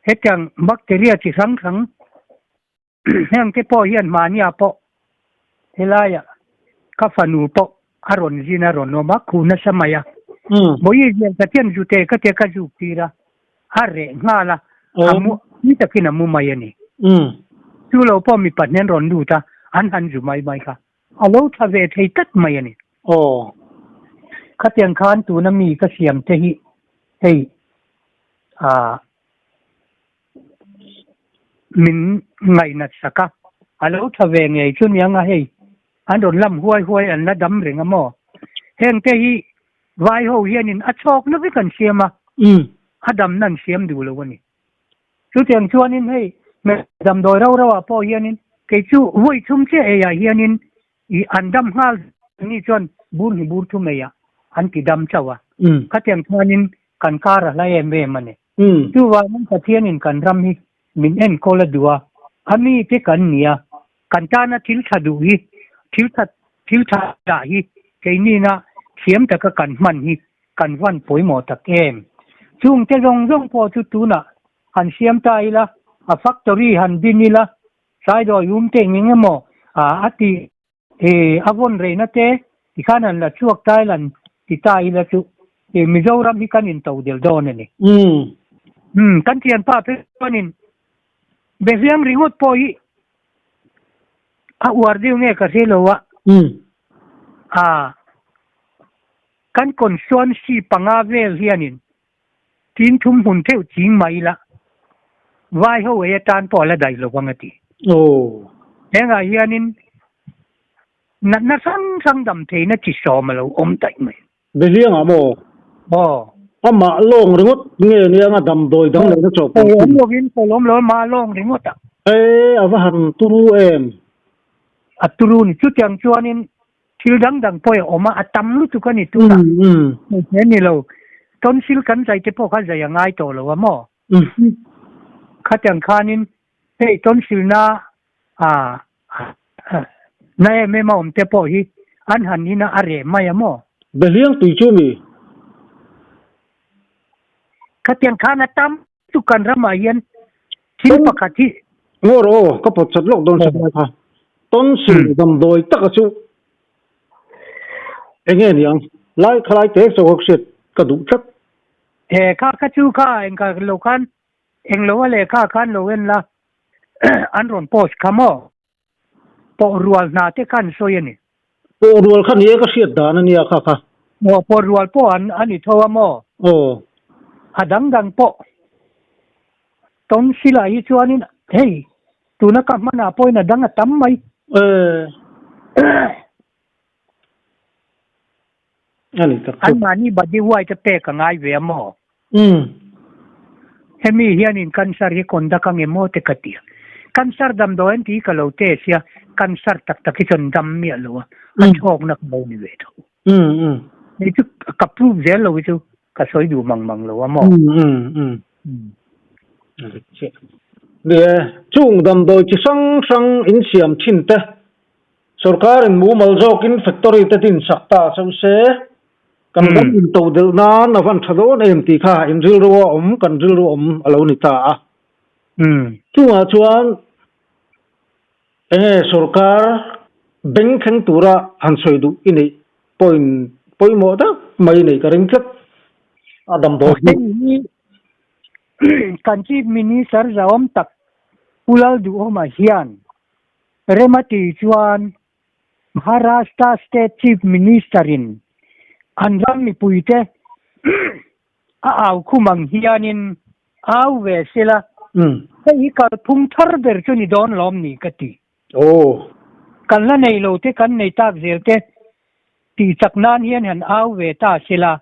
hetiang bacteria chi hrang hrang. Heng te pawh hian mahnia pawh helaiah ka fanu pawh a rawn zin a rawn awm a, khuh nasa mai a. Bawihi zial ka tian zute ka tia ka zuk tir a, a reh nghal a, a mu ni takin a mu mai a ni. Chu lo pawh mipa hnen rawn lut a, an han zu mai mai kha a lo tha ve thei tlat mai a ni. Khatiang khan tuna mi ka siam te hi hei ah Min ngaihnat sak a, a lo tha ve ngei chu niang a hei, an rawn lam huai huai an la dam reng a maw? Heng te hi vai ho hianin a chhawkna vek an siam a, a damna an siam duh lo a ni. Chutiang chuanin hei damdawi rau rauah pawh hianin kei chu vawi chhum chiah eiah hianin I an dam nghal ni chuan bur hnih bur thu mei ah an ti dam chauh a. Khatiang chuanin kan kar a hla em em a ni. Chuvangin Pathianin kan ram hi min enkawl a duh a, a mite kan ni a, kan tana thil tha duh hi, thil tha thil tha dah hi keinina thiam taka kan hman hi kan van pawimawh tak em. Chungte zawng zawng pawh chu tunah han siam ta ila, a factory han din ila, Saidawi um te eng eng emaw a ti a vawn reihna te tikhan an la chhuak ta ila an ti ta ila chu Mizoram hi kan into del dawn a ni. Umm kan thianpa phei chuanin Behliang ringawt pawh hi a uar deuh nge ka hre lo a, kan constituency panga vel hianin Tin thum hmun theuh ching mai ila, vai ho ei atan pawh a la daih lo vang a ti. Hengah hianin natna hrang hrang dam theihna chi sawm a lo awm daih mai. Behliangah maw? Aw. Amah lawng ringawt nge nia anga damdawi dang lehna chawh pawh Awm lovin pawh awm lo, amah lawng ringawt a. E, a va han turu em? A turu ni. Chutiang chuanin Thil dang dang pawh a awm a, a tam lutuk a ni tunah. He ni lo, tonsil kan zai te pawh kha zai a ngai tawh lo a maw? Khatiang khanin hei tonsil na na em em a awm te pawh hi an han in a, a reh mai a maw? Behliang tui chu mi? Khatiang khan a tam lutuk kan ramah hian thil pakhat hi. Ngaw rawh aw, ka pawt chat lawk dawn chat lai kha. Tonsil damdawi taka chu eng nge niang? Lai khalai te chaw ka hriat ka duh tlat. He kha kha chu kha eng ka lo khan eng lo a lehkha khan lo en la an rawn post kha maw? Pawh rual hna te khan sawi a ni. Pawh rual kha ni e ka hriat dan a nia kha kha. Aw pawh rual pawh an a ni tho a maw? Aw. A dang dang pawh tonsil ah hi chuanin hei tuna ka hmanah pawhin a dang a tam mai. Ee. A ni tak chu. Anmahni body white a pek a ngai ve a maw? Umm. Hemi hianin cancer hi conduct a nge maw te ka ti a. Cancer damdawi an ti hi ka lo test a, cancer tak tak hi chuan dam miah lo a, a chhawkna ka lo ni ve tho. Umm. Hei chu ka prove zel lo hi chu ka sawi duh mang mang lo a maw? Umm umm. Ni e, chung damdawi chi hrang hrang insiam thin te Sorkarin mumal zawkin factory te din sak ta chauh se, kan ram into delh nan a van tha dawn em tih kha in rilru a awm, kan rilru awm a lo ni ta a. Chungah chuan enge sorkar beng thleng tura han sawi duh i neih point pawimawh tak mai nei ka ring tlat a damdawi hi. Hei hi kan Chief Minister zahawm tak Pu Lalduhawma hian Rema ti chuan Maharashtra State Chief Minister-in an ram mipuite a au khum ang hianin au ve sela, hei hi kalphung thar ber chu ni dawn lawm ni ka ti. Kan la nei lo te kan nei tak zel te tih chak nan hian han au ve ta sela.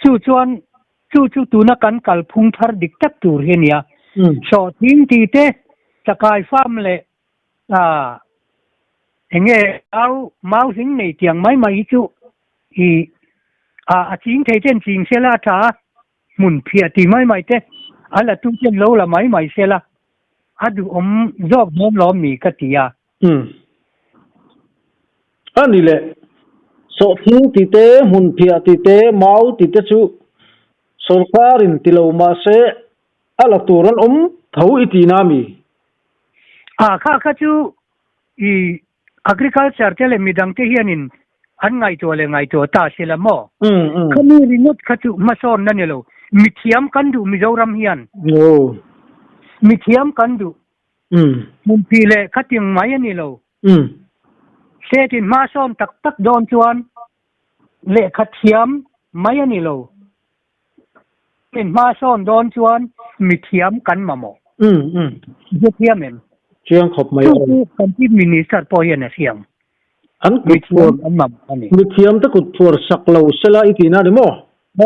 Chu chuan Chu chu tuna kan kalphung thar dik tak tur hi a nia. Sawhthing tih te, chakai farm leh ah eng nge au mau hling nei tiang mai mai hi chu i ah a ching thei ten ching sela a tha a, hmun phiah tih mai mai te a la tu ten lo la mai mai sela a duhawm zawk dawn lawm ni ka ti a. Umm. A ni le, sawhthing ti te, hmunphiah ti te, mau ti te chu sorkarin ti lo mah se a la tur an awm tho i tihna a mi? A, kha kha chu i agriculture te leh midang te hianin an ngaihtuah leh ngaihtuah ta si la maw? Khami ringawt kha chu hmasawnna ni lo. Mithiam kan duh Mizoram hian. Mithiam kan duh. Hmunphi leh khating mai a ni lo. State in hmasawn tak tak dawn chuan lehkha thiam mai a ni lo. In hma sawn dawn chuan mithiam kan mamawh. Hre thiam em? Chiang khawp mai aw. Chu chu kan Chief Minister pawh hian a hria ang. An kut phuar, Mithiam kan mamawh a ni. Mithiam te kut phuar sak lo sela i tihna a ni maw?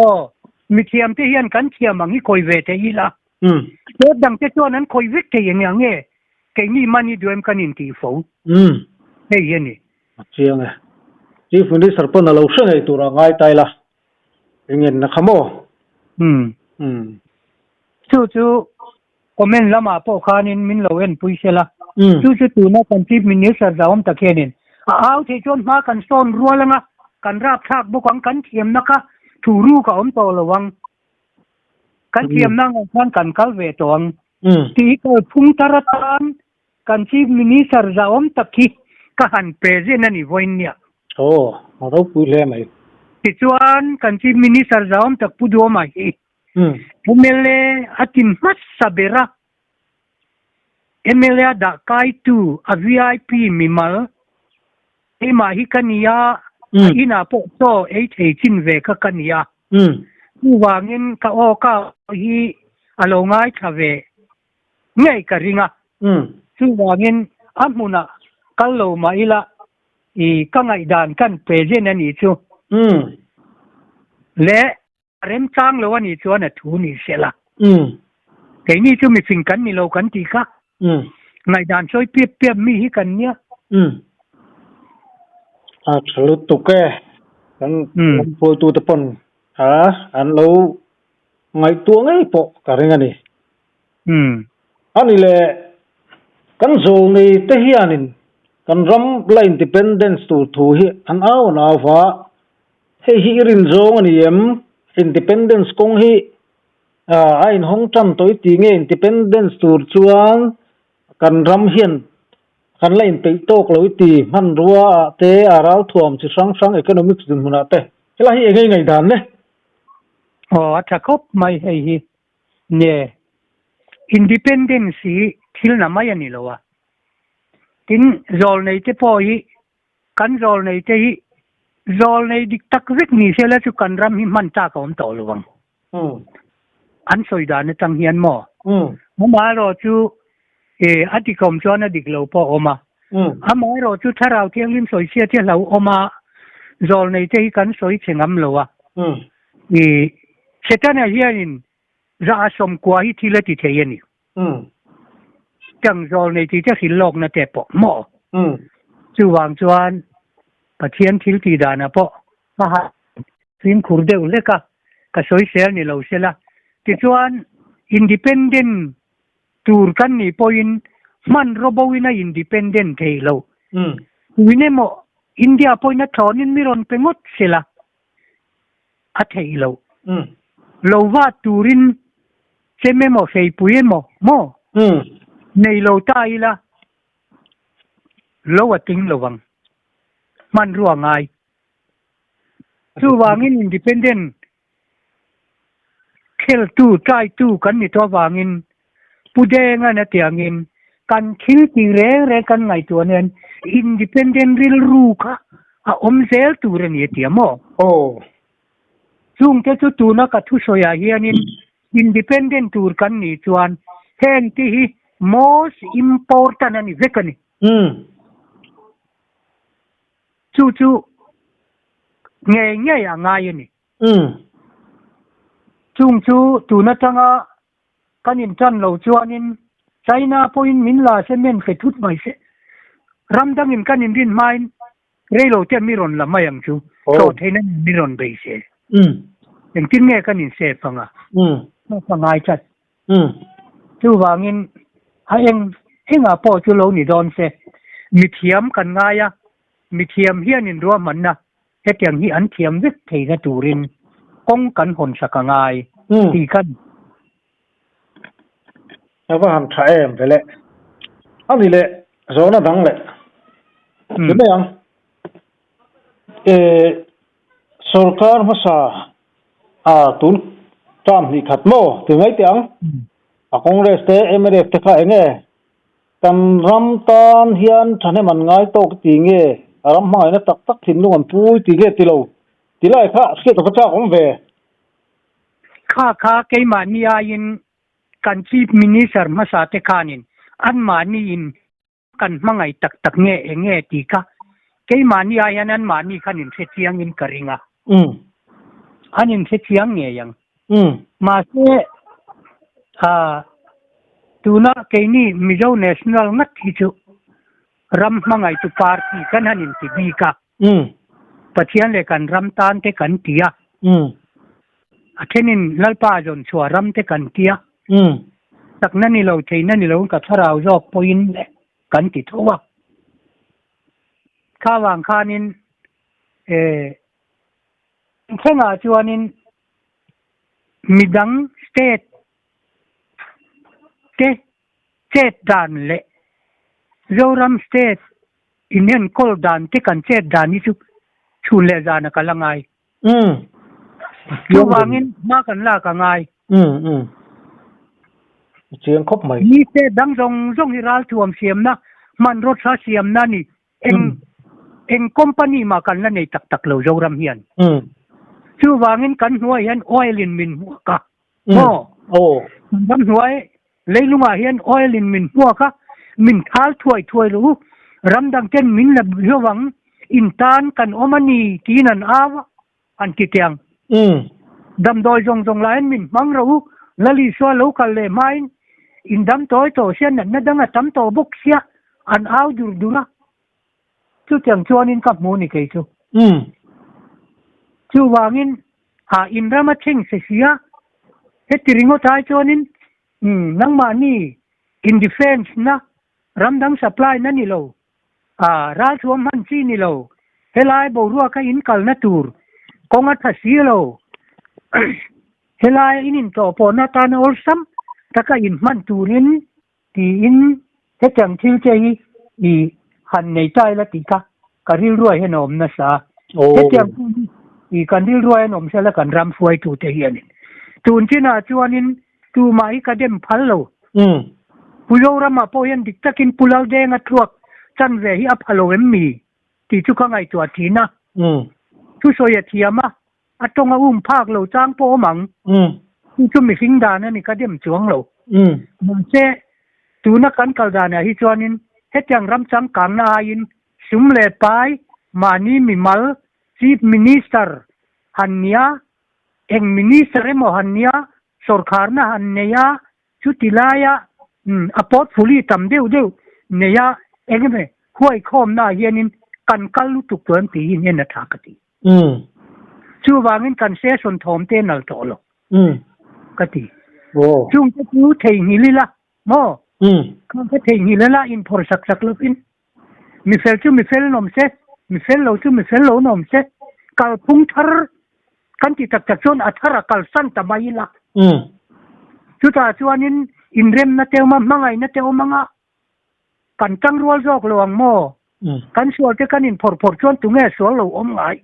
Aw, mithiam te hian kan thiam ang hi khawi ve thei ila. State dang te chuan an khawi vek thei eng ang nge? Keini money duaim kan intih fo. Hei hi a ni. A chiang e. Chief Minister pawn a lo hre ngei tur a ngai ta ila. Engen na kha maw? Umm. Chu chu comment lamah pawh khanin min lo enpui sela. Chu chu tuna kan Chief Minister zahawm tak hianin a au theih chuan hma kan sawn rual anga kan rapthlak bawk ang, kan thiamna kha thu ruk a awm tawh lo ang, kan thiamna ang khan kan kal ve tawh ang tih hi kalphung thar atan Kan Chief Minister zahawm tak hi ka han present a ni vawiin nia. Aw, a ropui hle mai. Tichuan, kan Chief Minister zahawm tak Pu Duhoma hi mla a tin hmasa ber a, mla dah kaitu a vip mimal keimah hi ka ni a, a inah pawh chaw ei thei chin ve kha ka ni a. Chuvangin ka aw ka hi a lo ngaithla ve ngei ka ring a, chuvangin a hmunah kal lo mah ila i ka ngaihdan kan present a nih chu leh a remchang lo a nih chuan a thu ni se la. Keini chu mifing kan ni lo kan tih kha ngaihdan sawi piap piap mi hi kan nia. A tha lutuk e, kan hruaitute pawn an lo ngaihtuah ngei pawh ka ring a ni. Ani leh kan zawlnei te hianin kan ram la independence tur thu hi an au an au va, hei hi i rin zawng a ni em? Independence kawng hi a inhawng tan tawh i ti nge independence tur chuan kan ram hian kan la inpeih tawk lo i ti hmanrua ah te a ralthuam chi hrang hrang economics dinhmun ah te helai hi eng nge i ngaihdan le? Aw a tha khawp mai hei hi. Nge, independence hi thil na mai a ni lo a. Tin, zawlnei te pawh hi, kan zawlnei te hi zawlnei dik tak vek ni se la chu kan ram hi hman tlak a awm tawh lo ang. An sawi dan atang hian maw? Amaherawh chu a dik awm chuan a dik lo pawh a awm a. Amaherawh chu Thlarau Thianghlim sawichhia te hlauhawm a, zawlnei te hi kan sawi chhe ngam lo a. I Setana hianin za a sawmkua hi thil a ti thei a ni. Chang zawl nei tih te hrilh lawkna te pawh maw? Chuvang chuan Pathian thil tih danah pawh ka han fimkhur deuh hlek a, ka sawisel ni lo sela. Tichuan independent tur kan nih pawhin hmanraw boin a independent theih loh. Tuin emaw India pawhin a thlawnin mi rawn pe ngawt sela. a theih loh. Lo vat turin chem emaw hreipui emaw maw nei lo ta ila lo a ting lo vang. Hmanrua ngai. Chuvangin independent kheltu, taitu kan ni tawh avangin Pu Dengan a tiangin kan thil tih reng reng kan ngaihtuah nen independent rilru kha a awm zel tur a ni a ti a maw? Aw. Chungte chu tuna ka thusawiah hianin independent tur kan nih chuan heng te hi most important a ni vek a ni. Chu chu ngei ngei a ngai a ni. Chung chu tun atanga kan intan lo chuanin China pawhin min la cement fe thut mai se. Ram dangin kan inrin hmain reilo te mi rawn la mai ang chu. Thlawh theihna nen mi rawn bei se. Engtin nge kan insave anga? Ka ngai tlat. Chuvangin a eng engah pawh chu lo ni dawn se. Mithiam kan ngai a, mithiam hianin ruahmanna Hetiang hi an thiam vek theihna turin kawng kan hawn sak a ngai tih kan A va han tha em ve le. A ni leh zawhna dang leh ti mai ang. Eh sorkar hmasa a tun term hnih khat maw ti mai teh ang. A Congress te mnf te kha eng nge kan ram tan hian thahnem an ngai tawk ti nge a ram hmangaihna tak tak thinlung an pui ti nge ti lo ti lai kha hriat a va chak awm ve. Kha kha keimahni aiin kan Chief Minister hmasa te khanin anmahni in kan hmangaih tak tak nge eng nge tih kha keimahni ai hian anmahni khan in hre chiang in ka ring a. An in hre chiang ngei ang. Mahse ah tuna keini Mizo National ngat hi chu ram hmangaihtu party kan han inti bik a. Pathian leh kan ram tan te kan ti a. A thenin Lalpa zawn chhuah ram te kan ti a. Takna ni lo, theihna ni lo ka thlarau zawk pawhin le kan ti tho a. Kha vang khanin eh thlengah chuanin midang state te chet dan leh Zoram state inenkawl dan te kan chet dan hi chu chhun leh zan a kal a ngai. Chuvangin hma kan lak a ngai. Chiang khawp mai. Mi state dang zawng zawng hi ralthuam siamna, hmanraw tha siamna a ni. Eng eng company mah kan la nei tak tak lo Zoram hian. Chuvangin kan hnuai hian oil in min hmuak a. Maw? Kan ram hnuai leilungah hian oil in min hmuak a, min thal thuai thuai lo u. Ram dang ten min la zo ang, in tan kan awm a ni tiin an au a, an ti teh ang. Damdawi zawng zawng lah hian min hmang ro u, Lal Isua lo kal leh hmain in dam tawi tawh sia, natna dang a tam tawh bawk sia, an au dur dur a. Chutiang chuanin ka hmu ni kei chu. Chuvangin ha in ram a thleng se sia, heti ringawt ai chuanin nangmahni in defence na ram dang supply na ni lo, ah ralthuam hman chi ni lo, helai boruak a in kalna tur kawng a tha si lo, helai in intawh pawhna atana awlsam taka in hman turin Tiin hetiang thil che hi i han nei ta ila tih kha ka rilruah hian a awm nasa a. Hetiang thil hi i kan rilruah hian awm sela kan ram hruaitute hianin. Tun chinah chuanin tumah hi ka dem phal lo. Pu Zoramah pawh hian dik takin Pu Laldenga thluak chanve hi a pha lo em mi tih chu ka ngaihtuah thin a. Thusawi a thiam a, A tawng a um phak lo chang pawh awm ang. Chu chu mihring dan a ni ka dem chuang lo. Mahse, tuna kan kal danah hi chuanin hetiang ram changkangna aiin sum leh pai mahni mimal Chief Minister han nia, eng Minister emaw han nia, sawrkharna han nei a, chuti laia a portfolio tam deuh deuh nei a, eng emaw huaikhawmnaah hianin kan kal lutuk chuan tiin en a tha ka ti. Chuvangin kan session thawm te nal tawh lo ka ti. Chung te chu theihnghilh ila maw? Khang kha theihnghilh ila inphawrh sak sak lovin mi fel chu mi fel nawm se, mi fel lo chu mi fel lo nawm se, kalphung thar kan ti tak tak chuan a thar a kalsan ta mai ila. Chutah chuanin inremna te awm a, hmangaihna te awm anga Kan tangrual zawk lo ang maw? Kan sual te kan inphawrh phawrh chuan tunge sual lo awm ngai?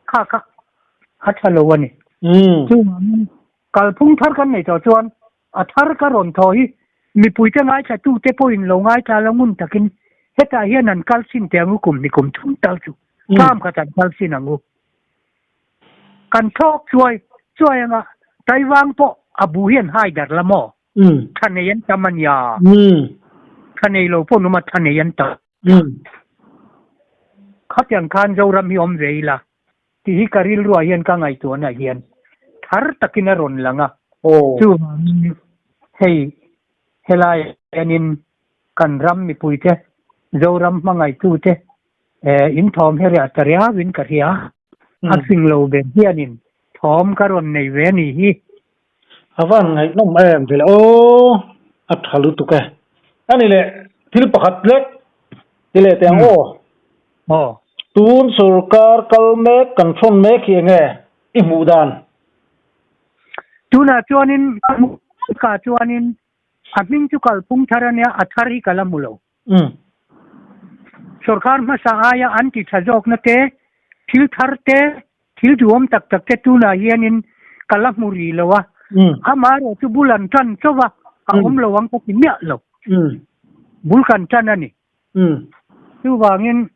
Kha kha a tha lo a ni. Chuvangin kalphung thar kan nei tawh chuan a thar ka rawn thaw hi mipuite ngaithlatute pawhin lo ngaithla la ngun takin hetah hian an kal chin teh ang u kum ni kum thum tal chu tlâm khat an kal chin ang u. Kan thlawk chuai chuai anga Taiwang pawh a bu hian hai darh la maw? Tha nei an tam a nia. Tha nei lo pawh an awm a, tha nei an tam. Khatiang khan Zoram hi awm ve ila tih hi ka rilruah hian ka ngaihtuahna hian thar takin a rawn lang a. Chuvangin hei helai hianin kan ram mipuite, Zoram hmangaihtute in thawm hi riah ta riauin ka hria. A fing lo ber hianin thawm ka rawn nei ve a nih hi. A van ngaihnawm em vele aw, a tha lutuk e. A ni leh, thil pakhat lek ti leh teh ang aw. Aw. Tun sorkar kal mek kan thawn mek hi enge i hmuh dan? Tunah chuanin ka hmuh. Ka chuanin a hming chu kalphung thar a nia, a thar hi ka la hmu lo. Sorkar hmasa aia an ti tha zawkna te, thil thar te, thil duhawm tak tak te tunah hianin ka la hmu rih lo a. Amaherawh chu bul an tan chauh a, a awm lo ang ka ti miah lo. Bul kan tan a ni. Chuvangin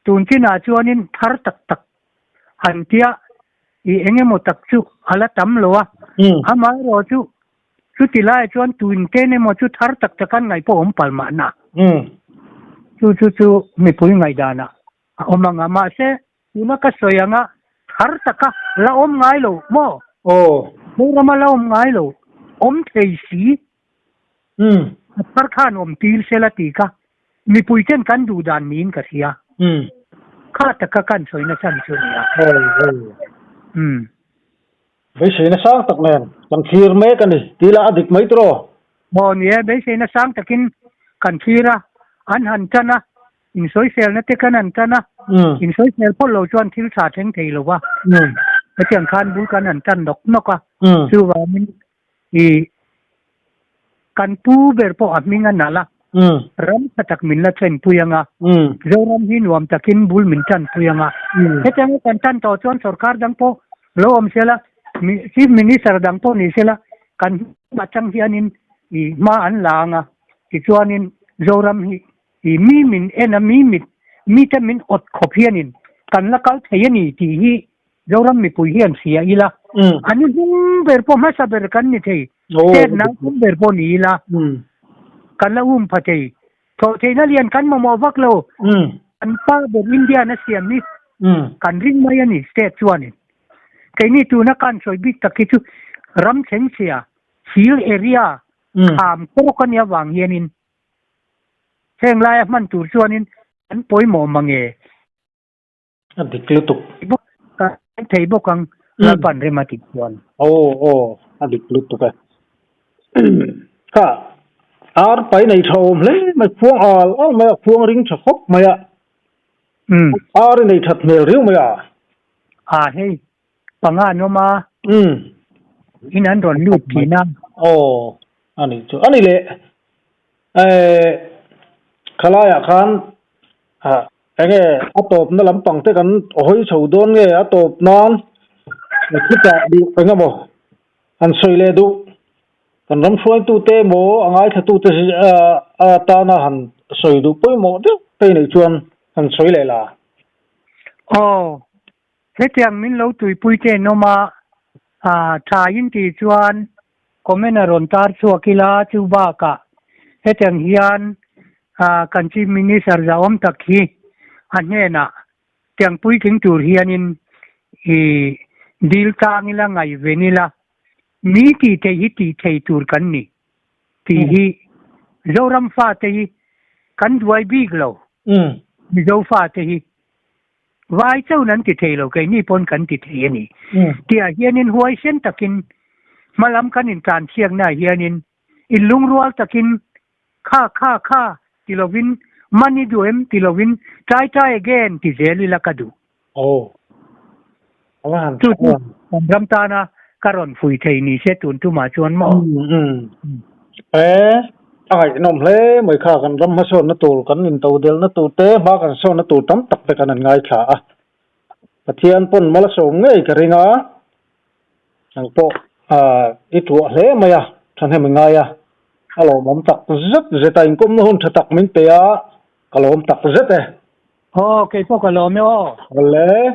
tun chinah chuanin thar tak tak han tia i eng emaw tak chu a la tam lo a. Amaherawh chu chuti laiah chuan tuin ten emaw chu thar tak tak an ngaih pawh awm palh mahna. Chu chu chu mipui ngaihdanah a awm ang a. Mahse tuna ka sawi anga thar taka la awm ngai lo maw? Zorama la awm ngai lo, awm thei si. A thar khan awm tir sela tih kha mipui ten kan duh dan niin ka hria. Kha taka kan sawi nasa ni chu a ni a. Beiseina sang tak nen kan thlir mek a ni tih lah a dik mai tawh. Aw ni e, beiseina sang takin kan thlir a, an han tan a, insawiselna te kan han tan a, insawisel phawt lo chuan thil tha thleng thei lo va, hetiang khan bul kan han tan nawk nawk a, chuvangin i kan pu ber pawh a hming a nalh a, ram tha tak min la thlenpui ang a, Zoram hi nuam takin bul min tanpui ang a. Hetianga kan tan tawh chuan sorkar dang pawh lo awm sela, Chief Minister dang pawh ni sela, kan hma atang hianin i hma an la ang a, tichuanin Zoram hi i mi min en a, mi mit mite min awt khawp hianin kan la kal thei a ni tih hi Zoram mipui hian hria ila, a ni hnung ber pawh hmasa ber kan ni thei, state nang hnung ber pawh ni ila, kan la um pha thei. Thawh theihna lian kan mamawh vak lo, kan pa ber India na siam hi kan ring mai a ni state chuanin. Keini tuna kan sawi bik tak hi chu ram thlengchhia, hill area, kham kawk a nih avang hianin heng laia hman tur chuanin an pawimawh mange. A dik lutuk. Ka thei bawk ang Lalpan rem a tih chuan. Aw aw a dik lutuk e. Kha ar pai nei tha awm hle mai khuang al al mai a khuang ring tha khawp mai a. Ar i nei that hmel riau mai a. A hei panga an awm a. In an rawn lut thin a. Aw a nih chu a ni leh eh khalaiah khan ah Enge a tawpna lampang te kan hawi chho dawn nge a tawp nan khutah duh eng emaw han sawi leh duh kan ram hruaitute emaw a ngaithlatute atana han sawi duh pawimawh deuh te neih chuan han sawi leh la. Aw, hetiang min lo tuipui te an awm a, tha in tih chuan Comment a rawn tar chhuak ila chu bakah hetiang hian kan Chief Minister zahawm tak hi a hnenah tiang puitling tur hianin i dil tlang ila ngaihven ila mi tih theih hi tih thei tur kan ni tih hi Zoram fate hi kan duai bik lo Mizo fate hi. Vai chauhin an ti thei lo, keini pawn kan ti thei a ni. Tihah hianin huaisen takin hmalam kan intlanchhiaknaah hianin inlungrual takin kha kha kha ti lovin money duh em ti lovin try try again ti zel ila ka duh. Chu chu kan ram tana ka rawn fui thei ni se tun tumah chuan maw? E, a ngaihnawm hle mai kha kan ram hmasawnna tur kan intodelna tur te hma kan sawnna tur tam tak te kan han ngaithla a. Pathian pawn mal a sawm ngei ka ring a, nang pawh i tuah hle mai a, thahnem i ngai a, a lawmawm tak zet zet a, inkawmna hun tha tak min pe a, ka lawm tak zet e. Aw, keipawh ka lawm e aw. Awle.